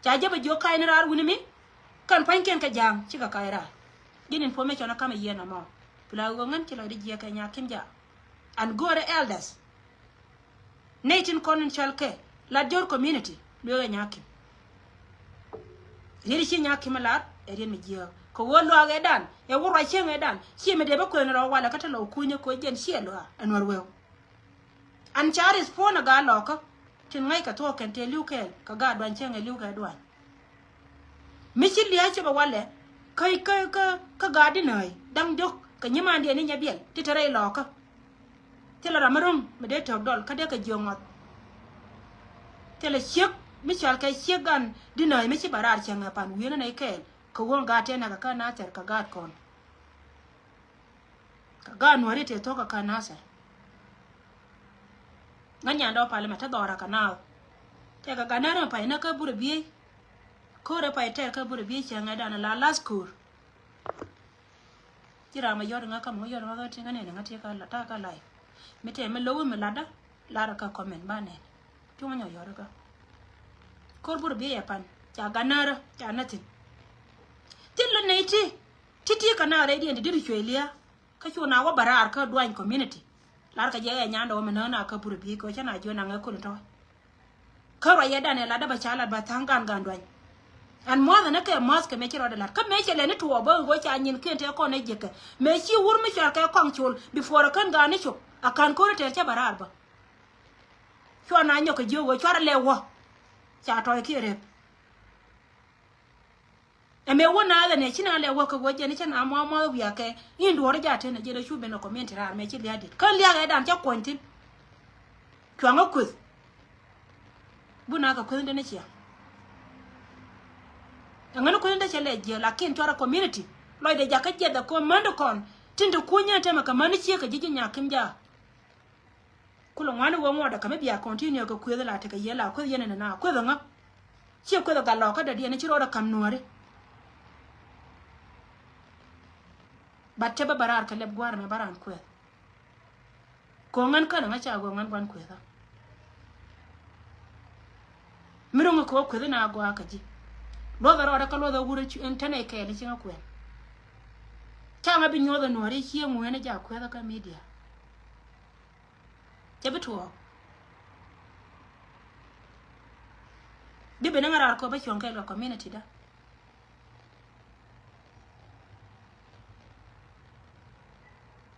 Ca jɛ bɛ jiök ka̱a̱c ni raar wi̱ni mi. Kɛn pa̱nykiɛn kɛ ja̱a̱ŋ cikɛ ka̱a̱c raar. Ji̱n information ɛ ka̱mɛ yiɛn ɛmɔ. Pila ɣöö ŋän ci lɔcdɛ jiɛk kɛ nyakim ja̱a̱ŋ. An go̱o̱rɛ elders. Nɛy tin kɔn in cɔal kɛ la Jor community lueek ɛ nyakim. Riet ci nyakim ɛ lar ɛ riet mi jiääk kɛ ɣöö luaak ɛ dan ɛ wä ruac cieŋ ɛ dan. Ciɛ mi dee bä kuɛn rɔ walɛ kä te lɔ kunyä kɛ ɣöö jɛn ciɛ luaak ɛ nuɔr weu. An ca respond ɛ gaa lɔkä tin ŋa̱ckɛ thuɔɔk kɛn tëë li̱w kɛɛl kɛ gaa duany cieŋ ɛ li̱w kɛ duany. Mi ci lia̱a̱ cop ɛ walɛ kä, kä, kä, kä gaat di nääy da̱ŋ diɔ̱k kɛ nyimandiɛn ni nyɛ biɛl ti te rɛy lɔkä. Thilɛ ram mi ro̱ŋ mi dee tɔ̱k dɔl kä dee kɛ jiök ŋɔth. Thilɛ ciek mi cɔal kɛ ciek gan di nääy mi ci bɛ raar cäŋ ɛ pan wi̱i̱n nɛy kɛɛl kɛ ɣöö gaat tɛn näk kɛ kä nathɛr kɛ gaat kɔn. Kɛ gaat nuääri tëë thuɔ̱k kɛ kä nathɛr. Ŋäc nyandɛ ɔ pal mɛ te dhɔra kɛ naath. Tɛkɛ gat nɛr mɛ pay nä kä burɛ biey. Ko̱rɛ pay tɛr kä burɛ biey cɛ ŋɛ̈tdan la lath ko̱r. Ci ram mɛ yɔt ŋä kä mɛ ŋä yɔt ŋä kä ti ŋä nɛn ŋä ti kä la ta kä lay. Mi tɛ mi lowi mi latdä lar kä comment ba nɛn. Cuŋä nyɔ yɔt kä. Ko̱r burɛ biey ɛ pan ca gat nɛrä ca nä thi̱n. Thil lä nɛy ti ti ti kä na rɛy diɛn ti dit cuey lia̱a̱. Kä cu na wä bä raar kä duany community. Lar kɛ jɛ ɛ nyandɛ wä mi nääk na kä burɛ biey kɛ wä cä na jiö naŋ ɛ kul tɔ̱. Kä ruac yɛ dan ɛ latdä bä ca lat bä tha̱a̱ŋ gan gan duany. An mua̱th ɛn ɛ kɛ mua̱th kɛ mëë ci rɔɔdɛ lat kä mëë cɛ lɛni tuɔɔk bä ɣöö ca nyin kiɛn tɛ kɔn ɛ jiɛkɛ mëë ci wur mi cuar kɛ kɔaŋ col before ɛ kän gan ni cop a ka̱n ko̱ri tɛr cä bä raar bä. Cua na nyɔk kɛ jiök ɣöö cuarɛ lɛ wä ca tɔy kiɛ rep. Ɛmɛ wä na lɛ nɛ ci na lɛ wä kɛ wä jɛn cä na mua̱a̱ mua̱a̱ wiakɛ in duɔ̱ɔ̱r jaat ten ɛ jɛn ɛ cu ben ɛ community raar mɛ ci lia̱a̱ dit kä lia̱a̱ ɛ dan cä kuɔny thi̱n. Cuaŋä kueth. Bun na kɛ kueth in den ciɛ. Ɛŋän kueth in den cɛ lɛ jiɛ lakin cuarɛ community lɔcdɛ jakä jiɛth ɛ kɔ män di kɔn tin te kunyä temɛ kɛ män ni ciek kɛ ji̱ ji̱ nyakim jaak. Kulɛ ŋuani wee ŋuɔ̱t ɛ ka̱m i̱ bia continue kɛ kueth la tekɛ yee la kueth yɛn ɛn ɛn a kueth ɛŋä. Ciɛ kueth ɛ gat lɔkä dɔ̱diɛn i̱ ci ro̱o̱dɛ ka̱m nuääri. Bat cɛ bä bä raar kɛ lɛp gua̱a̱r ɛmɛ bä raan kueth. Kɛ ɣöö ŋän känɛ ŋä ca ɣöö ŋän gua̱n kuethä. Mi ro̱ŋ kɛ ɣöö kueth in a gɔaa kɛ ji̱. Luɔthɛ rɔɔdɛ kä luɔthɛ wurɛ cu in tɛnɛ kɛɛl i̱ ci ŋä kuɛn. Ca ŋä bi nyuɔthɛ nuääri i̱ ci ŋueen i̱ ja kuethä kä media. Cɛ bi tuɔɔk. Bi ben ni ŋä raar kɔ bä cuɔ̱ŋ kɛɛl kɛ community dä.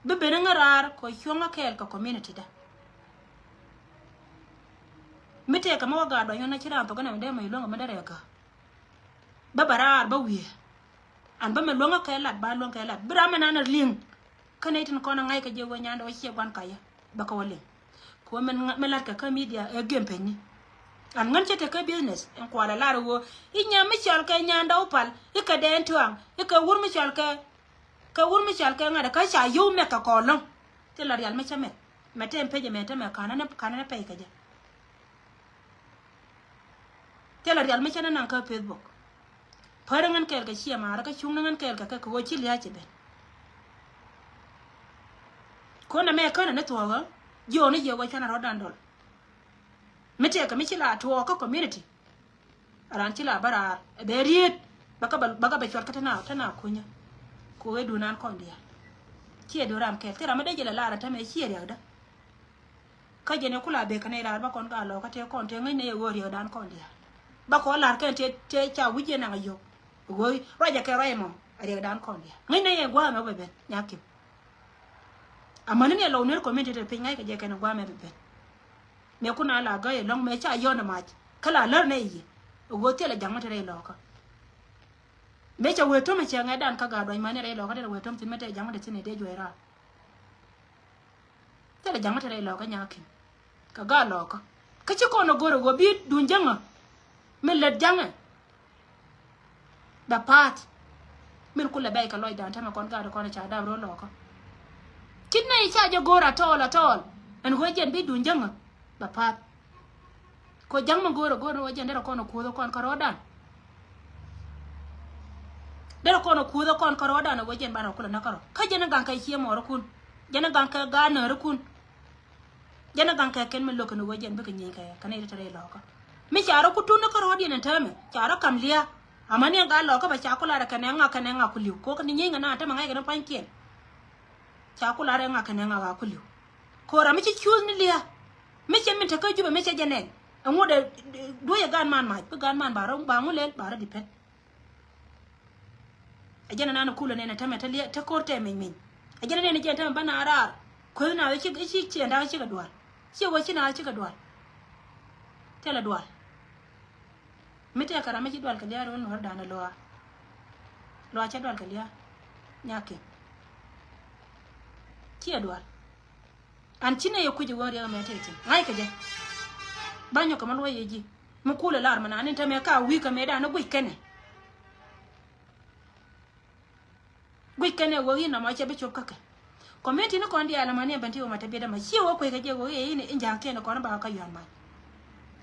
Bi ben ni ŋä raar kɔ cuɔ̱ŋ kɛɛl kɛ community dä. Mi Tëëkɛ mi wä gaat dɔ̱ny ɣän a ci raan thok kɛn ɛmɛ dee mɛ luäŋ kɛ mi dee rɛɛkä. Bä bɛ raar bä wiee. An bä mɛ luäŋä kɛ lat ba luäŋ kɛ lat bi ram mɛ nan a liŋ. Kä nɛy tin kɔn a ŋa̱c kɛ jɛ wee nyandɛ wä ciɛ guan kayä. Bä kɛ wä liŋ. Kɛ wä mɛ lat kɛ kä media ɛ gem peny ni. An ŋän cɛ te kä business ɛn kualɛ lar wä i̱ nyam mi cɔl kɛ nyandɛ wä pal i̱ kɛ dɛn tuaŋ i̱ kɛ wur mi cɔl kɛ kɛ wur mi cɔl kɛ ŋa̱t kä ca yio̱w mɛk kɛ kɔɔlɔŋ. Thilɛ rial mi cä mɛk mɛ te ɛn pec ɛmɛ te mɛ kanɛ ni pɛy kɛ jɛ. Thilɛ rial mi cä ni naŋ kä Facebook. Pär ŋän kɛɛl kɛ ciɛ maarä kä cuŋ ni ŋän kɛɛl kɛ kɛ kɛ ɣöö ci lia̱a̱ ci ben. Kon ɛmɛ känɛ ni thuɔɔkä jiɔɔni jiɛ wä cuanɛ rɔ̱dan dɔl. Mi tëëkɛ mi ci la tuɔɔk kä community. Raan ci la bä raar ɛ bɛ riet bä kä bɛ cuɔt kä tɛna tɛna kunyä. Kɛ ɣöö duun an kɔn diaal. Ciɛ duun ram kɛɛl thil ram mi dee jɛ lɛ lar ɛ tämɛ ciɛ riɛkdä. Kä jɛn ɛ kula bek kɛn ɛ raar bä kɔn gaa lɔɔkä tëë kɔn tëë ŋäcnɛ yɛ ɣöö riɛkdan kɔn diaal. Bä kɔn lar kɛn tëë tëë ca wi̱c yɛ naŋ a yio̱w. Ɣöö ruacɛ kɛ ruac ɛmɔ a riɛkdan kɔn diaal ŋäcnɛ yɛ gua̱a̱mɛ wä bɛ ben nyakim. Amäni ni ɛ lɔw ner community te piny ŋa̱ckɛ jɛ kɛn ɛ gua̱a̱mɛ bɛ ben. Mëë kun a la gäi ɛlɔ̱ŋ mëë ca yɔn ɛ mac kä la lär nɛ i̱ ɣöö thilɛ ja̱ŋ mi te rɛy lɔɔkä. Mëë ca wee töm ɛ cɛ ŋɛ̈tdan kä gaa duany mani rɛy lɔɔkä derɛ wee töm thi̱n mi te ja̱ŋ mi te thi̱n ɛ dee juɔc raar. Thilɛ ja̱ŋ mi te rɛy lɔɔkä nya̱a̱ ki̱n kɛ gaa lɔɔkä. Kä ci kɔn ɛ go̱r ɛ ɣöö bi duun jäŋä mi lät ja̱ŋɛ. Bɛ pa̱a̱th min kulɛ bɛc kɛ lɔcdan tämɛ kɔn gaat kɔn ca dap ro̱o̱ lɔkä. Ci nɛy ca jɛ go̱o̱r atɔɔl atɔɔl ɛn ɣöö jɛn bi duun jäŋä bɛ pa̱a̱th. Kɛ ja̱ŋ mi go̱o̱r ɛ go̱o̱r ni ɣöö jɛn derɛ kɔn ɛ kuoth ɛ kɔn kärɔɔdan. Derɛ kɔn ɛ kuoth ɛ kɔn kärɔɔdan ɛ ɣöö jɛn banɛ kulɛ näk kärɔ̱ kä jɛn ɛ gaŋ kɛ cië mɔɔrikun. Jɛn ɛ gaŋ kɛ gaat nääri̱kun. Jɛn ɛ gaŋ kɛ kɛn mi lo̱k kɛn ɣöö jɛn bikɛ nyieny kɛ kɛn ɛ yet te rɛy lɔkä. Mi ca rɔ ku tun ni kärɔɔdiɛn ɛn täämɛ ca rɔ ka̱m lia̱a̱. Amäni ɛn gaa lɔkä bɛ ca ku lar ɛ kɛn ɛ ŋa kɛn ɛ ŋa ku li̱w kɛ ɣöö kɛ ni nyieny kɛ naan tämɛ ŋa̱ckɛ ni pua̱nykiɛn. Ca ku lar ɛ ŋa kɛn ɛ ŋa ɣaa ku li̱w. Kɛ ɣöö ram mi ci cuuth ni lia̱a̱ mi cɛ min te kä Jubɛ mi cɛ jɛ nɛn. Ɛŋu dee duɔ̱c ɛ gaan man mac bi gaan man ba rɔ ba ŋu lɛl ba rɔ depend. Ɛ jɛn ɛnan kulɛ nɛn ɛ tämɛ te liɛ te ko̱r tɛmɛ min. Ɛ jɛn ɛnɛn ɛ jɛn tämɛ bä na raar. Kueth na ci ci ciɛ ndak cikɛ dual. Ciɛ wä ci na cikɛ dual. Thilɛ dual. Mi tɛkɛ ram mi ci dual kɛ lia̱a̱ ro̱l nuɔ̱r danɛ luaar. Luaar cɛ dual kɛ lia̱a̱. Nyakiɛn. Ciɛ dual. An ci nɛ yɛ kui̱c ɛ wä riɛk ɛmɛ tɛthin ŋa̱ckɛ jɛ. Ba nyɔk kɛ ma luɔc yɛ ji̱ mi kulɛ lar mi nani tämɛ ka wi̱i̱ kɛ mëë danɛ guic kɛnɛ. Guic kɛnɛ ɣöö in nɔmɔ cɛ bi cop kä kɛ. Community ni kɔn diaal ɛmɔ ni ɛbɛn ti ɣöö ma te biet ɛmɔ ciɛ ɣöö kuec kɛ jɛ ɣöö in in ja̱a̱ŋkiɛn kɔn ba kä yuan mac.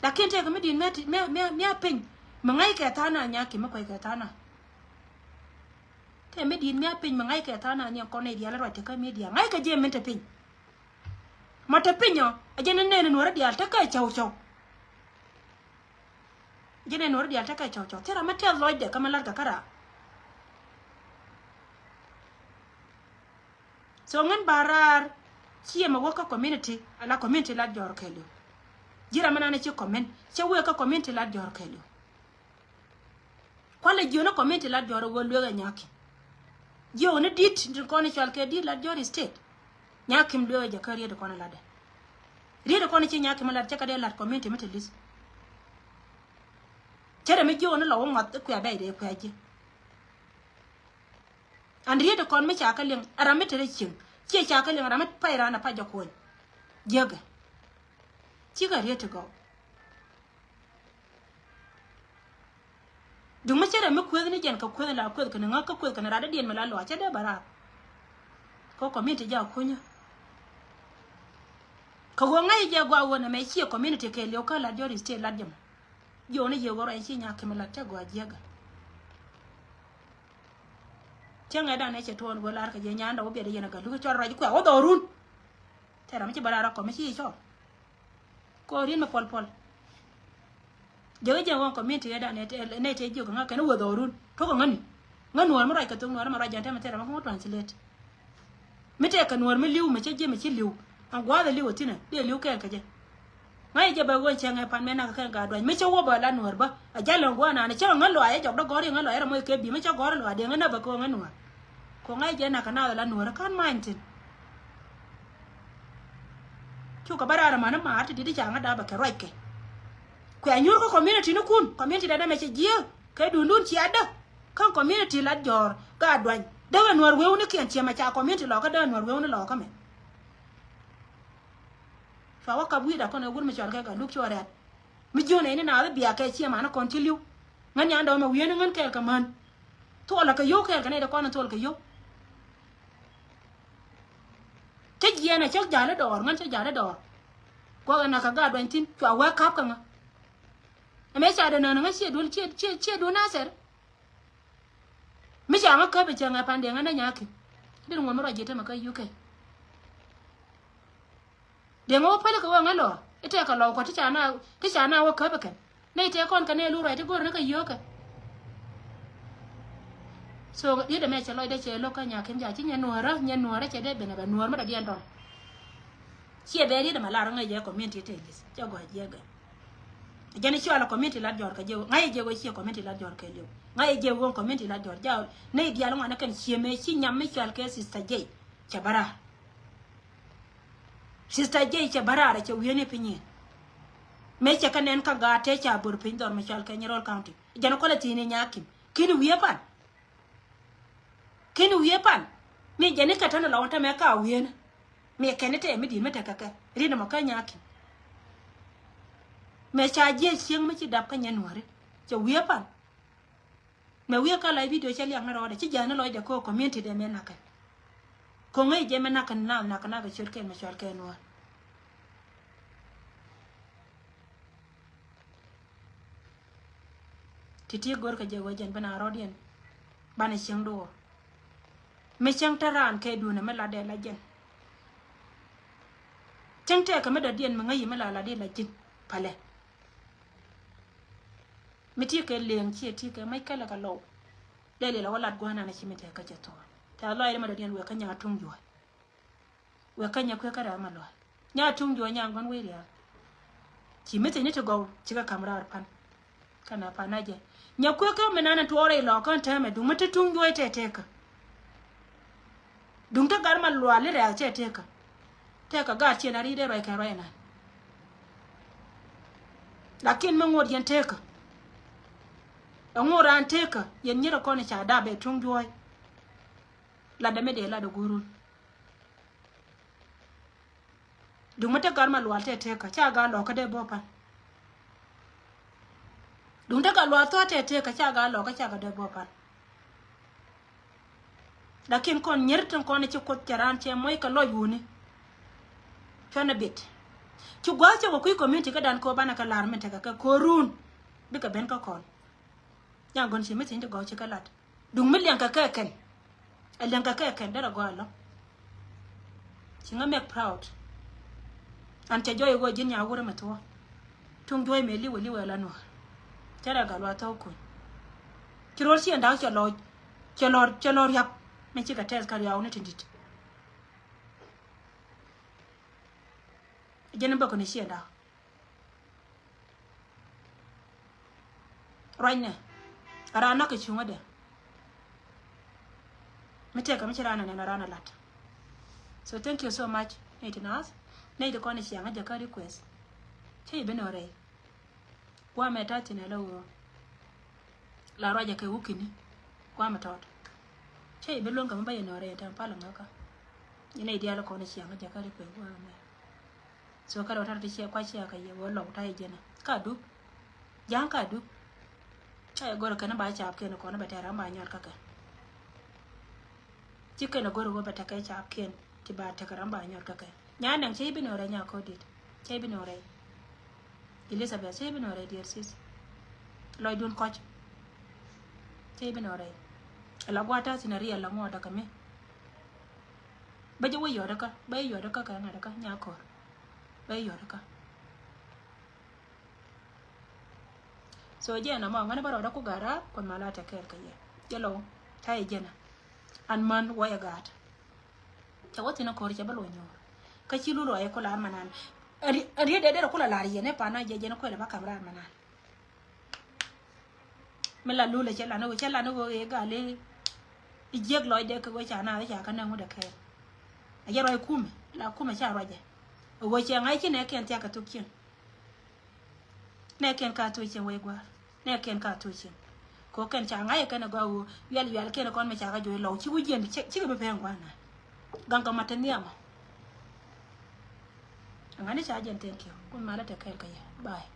Lakin tëëkɛ mi di̱i̱t mi a piny mi ŋa̱ckɛ tha̱a̱ŋ na nya̱a̱ŋ ki̱ mi kuec kɛ tha̱a̱ŋ na. Tëë mi di̱i̱t mi a piny mi ŋa̱ckɛ tha̱a̱ŋ na ni ɛn kɔn nɛy diaal ruac te kä media ŋa̱ckɛ jɛ min te piny. Ma te piny ɔ a jɛn ni nɛn in nuɔ̱rä diaal te kä cɔw cɔw. Ji̱n ɛn nuɔ̱ri diaal tekɛ cɔw cɔw thil ram mi tɛth lɔcdɛ kä mi la̱tkɛ kä raar. So ŋän ba raar ciɛ mɛ wä kä community ala community lat jɔr kɛɛliw. Ji̱ ram mi nan ci comment cɛ wee kä community lat jɔr kɛɛliw. Kualɛ jiöni community lat jɔr wä lueek ɛ nyaki. Jiöni dit tin kɔn i̱ cɔal kɛ dit lat jɔr state. Nyakim lueek jɛ kä riet kɔn latdɛ. Riet kɔn ci nyakim lat cä kä dee lat community mi te li̱th. Cä rɛ mi jiök ni lɔ wä ŋɔth i̱ kuɛ bɛc dee kuɛ ji̱. An riet kɔn mi ca kä liŋ ram mi te rɛ cieŋ ciɛ ca kä liŋ ram mi pay ran a pa jɛ kuɔny. Jiäkɛ. Cikɛ riet ti gɔw. Duŋ mi cɛ rɛ mi kueth ni jɛn kɛ kueth la kueth kɛn ŋäk kä kueth kɛn rat dadiɛn mi la lɔa cɛ dee bɛ raar. Kɛ community jɛ a kunyä. Kɛ ɣöö ŋa̱c jɛ gɔaa ɣöö nɛmɛ ciɛ community kɛɛliw kä lat jɔr state lat jɛ mɔ. Jiɔni jiɛ ɣöö ruac ci nyaki̱m lat cɛ gɔaa jiäkä. Cä ŋɛ̈tdan ɛ cɛ tuɔɔn ɣöö lar kɛ jɛ nyandɛ wä biɛt yɛn a gat luk cɔl ruac kuɛ wä dhɔrun. Tɛ ram ci bä raar a kɔm ci cɔl. Kɔɔr in mi puɔl puɔl. Jɛ wä jɛ wä community yɛ dan nɛ tɛ jiök ŋa kɛn wä dhɔrun. Tok ŋäni. Ŋä nuɔr mi ruac kɛ thok nuɔr mi ruac jɛn tɛ mi thil ram mi ŋut translate. Mi tɛ kɛ nuɔr mi li̱w mi cä jiɛ mi ci li̱w. An gua̱a̱th li̱w a thinɛ dee li̱w kɛn kɛ jɛ. Ŋa̱c jɛ bɛ ɣöö cɛ ŋɛ pan mɛ nak kɛn gaa duac mi cä wä bä la nuɔr bä. A jal ɛn gua̱a̱th nani cä ŋä luac ɛ jɔk dɔ gɔr yɛ ŋä luac ɛ rɛ moc kɛ bi mi cä gɔr luac dee ŋä nä bä kɛ ɣöö ŋä nuɔr. Kɛ ŋa̱c jɛ nak kɛ nath la nuɔr ɛ ka̱n ma̱a̱ny thin. Cukɛ bä raar ɛmani maar ti di̱t i̱ ca ŋä da̱a̱ bɛ kɛ ruac kɛ. Kuɛ nyuur kä community ni kun, community dɛ dɛ mɛ cɛ jiee kɛ dundun ciɛ dä. Kä community Lat Jɔɔr Gaat Duany däk ɛ nuɔr wewni kiɛn ciɛ mɛ ca community lɔkä däk ɛ nuɔr wewni lɔkä mɛ. Cua wä kap wi̱i̱da kɔn ɛ wur mi cɔl kɛ Gat Luk cuɔ rɛ̈t. Mi jiön ɛ ni naath bia kɛ ciɛ man kɔn ci li̱w. Ŋän yan dɔmɛ wi̱i̱ni ŋän kɛɛl kɛ män. Thuɔlɛ kɛ yio̱w kɛɛl kɛ nɛy dɛ kɔn in thuɔl kɛ yio̱w. Cä jiɛɛn ɛ cä ja̱l i̱ dɔɔr, ŋän cä ja̱l i̱ dɔɔr. Kuak ɛn na kɛ Gaat Duany thi̱n cua wee ka̱p kɛ ŋä. Ɛmɛ ca dee nään ŋä ciɛ duel ciɛ ciɛ ciɛ duel Nathɛr. Mi ca ŋä käp ɛ cɛ ŋɛ pan Deŋä nɛ Nyaki̱m. Dee ŋuɔ̱n mi ruac ji̱ tämɛ kä U K. Deŋä wä päl kɛ wä ŋä lɔɔr i̱ tɛkɛ lɔw kɔ ti ca na ti ca na wä käp ɛ kɛn. Nɛy tëë kɔn kɛ nɛy lu ruac ti go̱r ni kɛ yio̱o̱kɛ. So riet ɛmɛ cɛ lɔcdɛ cɛ lo̱k kä Nyaki̱m ca ci nyɛ nuɔ̱ɔ̱rä nyɛ nuɔ̱ɔ̱rä cɛ dee ben ɛ bɛ nuɔ̱ɔ̱r mi dɔ̱diɛn dɔ̱ŋ. Ciɛ bɛ riet ɛmɛ lar ŋäc jɛ community tëë li̱th cɛ gɔ̱a̱c jiɛk ɛ. Jɛn i̱ cɔal ɛ community Lat Jɔɔr kɛ jɛ ŋa̱c jɛ wee ciɛ community Lat Jɔɔr kɛ li̱w ŋa̱c jɛ wee community Lat Jɔɔr jɛ nɛy diaal ŋuan ɛ kɛn ciɛ mëë ci nyam mi cɔal kɛ sister J. Cɛ bä raar. Sister J cɛ bä raar cɛ wi̱i̱ni piny in. Mëë cɛ kɛ nɛn kä gaat tëë ca bör piny dhɔr mi cɔal kɛ Nyirol County. Jɛn kɔlɛ thi̱n i̱ Nyaki̱m ki̱n wi̱i̱ pan. Ki̱n wi̱i̱ pan mi jɛn i̱ kɛ tän lɔŋ tämɛ ka wi̱i̱ni. Mi kɛn i̱ tɛɛ mi di̱i̱t mi tekɛ kɛ rin ɛmɔ kä Nyaki̱m. Mëë ca jiɛc cieŋ mi ci dap kä nyɛ nuääri cɛ wi̱i̱ pan. Mɛ wi̱i̱ kä lɔc video cɛ liak ni rɔɔdɛ ci ja̱a̱n ni lɔcdɛ ko̱ community dɛ mɛ nakä. Ko̱ ŋäc jɛ mɛ nakä nath nakä nakä ciöt kɛn mɛ cɔal kɛn wä. Ti̱ti̱ go̱rkɛ jɛ wee jɛn ben a rɔɔdiɛn banɛ cieŋ duɔɔr. Mi cieŋ te raan kɛ duunɛ mi latdɛ la jɛn. Cieŋ tɛɛkä mi dɔ̱diɛn mi ŋäc yi mi la latdi la ji̱n. Palɛ. Mi ti kɛ leŋ ciɛ ti kɛ mac kɛlɛ kɛ lɔw. Lɛl ilɛ wä lat gua̱a̱r nan ci mi tɛɛkä cɛ thuɔ̱ɔ̱n. Tɛ̈th lɔcdä mi dɔ̱diɛn wek kä Nya̱a̱ Tuŋ Juɔ̱ɔ̱c. Wek kä Nyakuëë kä Rɛ̈ɛ̈ Malual. Nya̱a̱ Tuŋ Juɔ̱ɔ̱c Nyaŋ Gua̱n Wec Rial. Ci mi thiecni ti gɔw cikɛ ka̱m raar pan. Kɛnɛ pan a jɛ Nyakuëë kä mi nan in tuɔɔrɛ ilɔ kän täämɛ duŋ mi te Tuŋ Juɔ̱ɔ̱c tɛɛ tëëkä. Duŋ te Gat Malual i̱ Rɛ̈ɛ̈ tɛɛ tëëkä. Tëëkä gaat ciɛ na ri̱i̱dɛ ruac kɛn ruac inan. Lakin mi ŋot yɛn tëëkä. Ɛ ŋot raan tëëkä yɛn nyirɛ kɔn i̱ ca dap ɛ Tuŋ Juɔ̱ɔ̱c. Latdɛ mi dee latdɛ guurun. Duŋ mi te Gat Malual tɛɛ tëëkä ca Gat Lɔkä dee bä pan. Duŋ te Gat Lual Thuɔ̱k tɛɛ tëëkä ca Gat Lɔkä ca kɛ dee bä pan. Lakin kɔn nyier tin kɔn ci Kuoth cɛ raan cɛ moc kɛ lɔc wuni. Cuanɛ bit. Ci gua̱a̱th cɛ wä kui̱ community kädan kɛ wä banɛ kɛ la̱r min tekɛ kɛ ko̱run. Bikɛ ben kä kɔn. Nyaŋ Gua̱n ci mi thi̱n ti gɔw ci kɛ lat. Duŋ mi liɛŋkɛ kɛ kɛn. Ɛ liɛŋkɛ kɛ kɛn derɛ gɔaa ɛlɔ̱ŋ. Ci ŋä make proud. An cɛ jɔɔc ɛ ɣöö ji̱n Nyakuɔ̱r mi thuɔ̱k. Tuŋ Juɔ̱ɔ̱c mëë li̱wɛ li̱wɛ la nuɔ̱ɔ̱r. Cɛ rɛ Gat Lual Thuɔ̱k kuny. Ci ro̱r ci ɛn da̱k cɛ lɔc. Cɛ lɔr cɛ lɔr riap. Mi cikɛ tɛth kä riaw ni tin di̱t. Jɛn in bä kɔn i̱ ci ɛn da̱k. Ruacnɛ a raan nak kɛ cuŋädɛ. Mi tëëkä mi ci raan anɛn a raan a lat. So thank you so much. Nɛy ti naath nɛy ti kɔn i̱ ciaŋä jɛ kä request. Cä i̱ bi nɔ rɛy. Guamɛ ta̱thi̱n ɛ la ɣöö la ruacɛ kɛ wukini. Guamɛ tɔt. Cä i̱ bi luäŋ kɛ mi bä yɛ nɔ rɛy tɛm pal ŋäkä. Nɛy diaal kɔn i̱ ciaŋä jɛ kä request guamɛ. So kärɛ wä ta̱rä ti ciɛ kua̱c ciɛ kɛ yɛ wä lɔk ta̱yɛ jɛnɛ ka dup. Ja̱a̱ŋ ka dup. Ca yɛ gɔr kɛn ba caap kiɛn kɔn bɛ tɛr ram ba nyɔt kä kɛ. Ci kɛn gɔr wä bɛ tekɛ caap kiɛn ti ba tekɛ ram ba nyɔt kä kɛ. Nya nɛŋ cɛ i̱ bi nɔ rɛy nya ko̱dit. Cɛ i̱ bi nɔ rɛy. Elizabeth cɛ i̱ bi nɔ rɛy diɛr sis. Lɔcdun kɔc. Cɛ i̱ bi nɔ rɛy. Ala gua̱a̱th ta̱thi̱n a riɛl la ŋuɔɔt a kɛ mi. Bä jɛ wä yɔt kä bä jɛ yɔt kä kɛ ŋa̱t kä nya kɔr. Bä jɛ yɔt kä. So jɛ na mɔ ŋa̱n bä rɔɔdä ku gat raar kuɔth ma la tɛ kɛɛl kɛ yɛ jɛ lɔ. Ta̱yɛ jɛ na an män wä yɛ gaat. Cɛ wä thi̱n a kɔr cɛ bä lɔ nyuur. Kä ci lul rɔɔyɛ ku lar manan. Riet dee derɛ ku la lar yɛn ɛ pan a jɛ jɛn kuɛl bä kam raar manan. Mi la lulɛ cɛ lan i̱ ɣöö cɛ lan i̱ ɣöö ëë gal i̱ jiäk lɔcdɛ kɛ ɣöö ca naath i̱ ca kä nɛŋ wut ɛ kɛɛl. A jɛ ruac kumɛ la kumɛ ca ruacɛ. Ɛ ɣöö cɛ ŋa̱c ci nɛ kiɛn thia̱k kɛ thok cieŋ. Nɛ kɛn ka tuc cin wei guar. Nɛ kɛn ka tuc cin. Ko kɛn ca ŋa̱c kɛn gɔaa wu yual yual kɛn kɔn mɛ ca ka juɔc lɔw ci wu jiɛn cikɛ bi pɛn guana. Gaŋ kɛ ma te nhiamɔ. Ŋani ca jɛn, thank you. Kun malɛ te kɛɛl kɛ yɛ. Bye.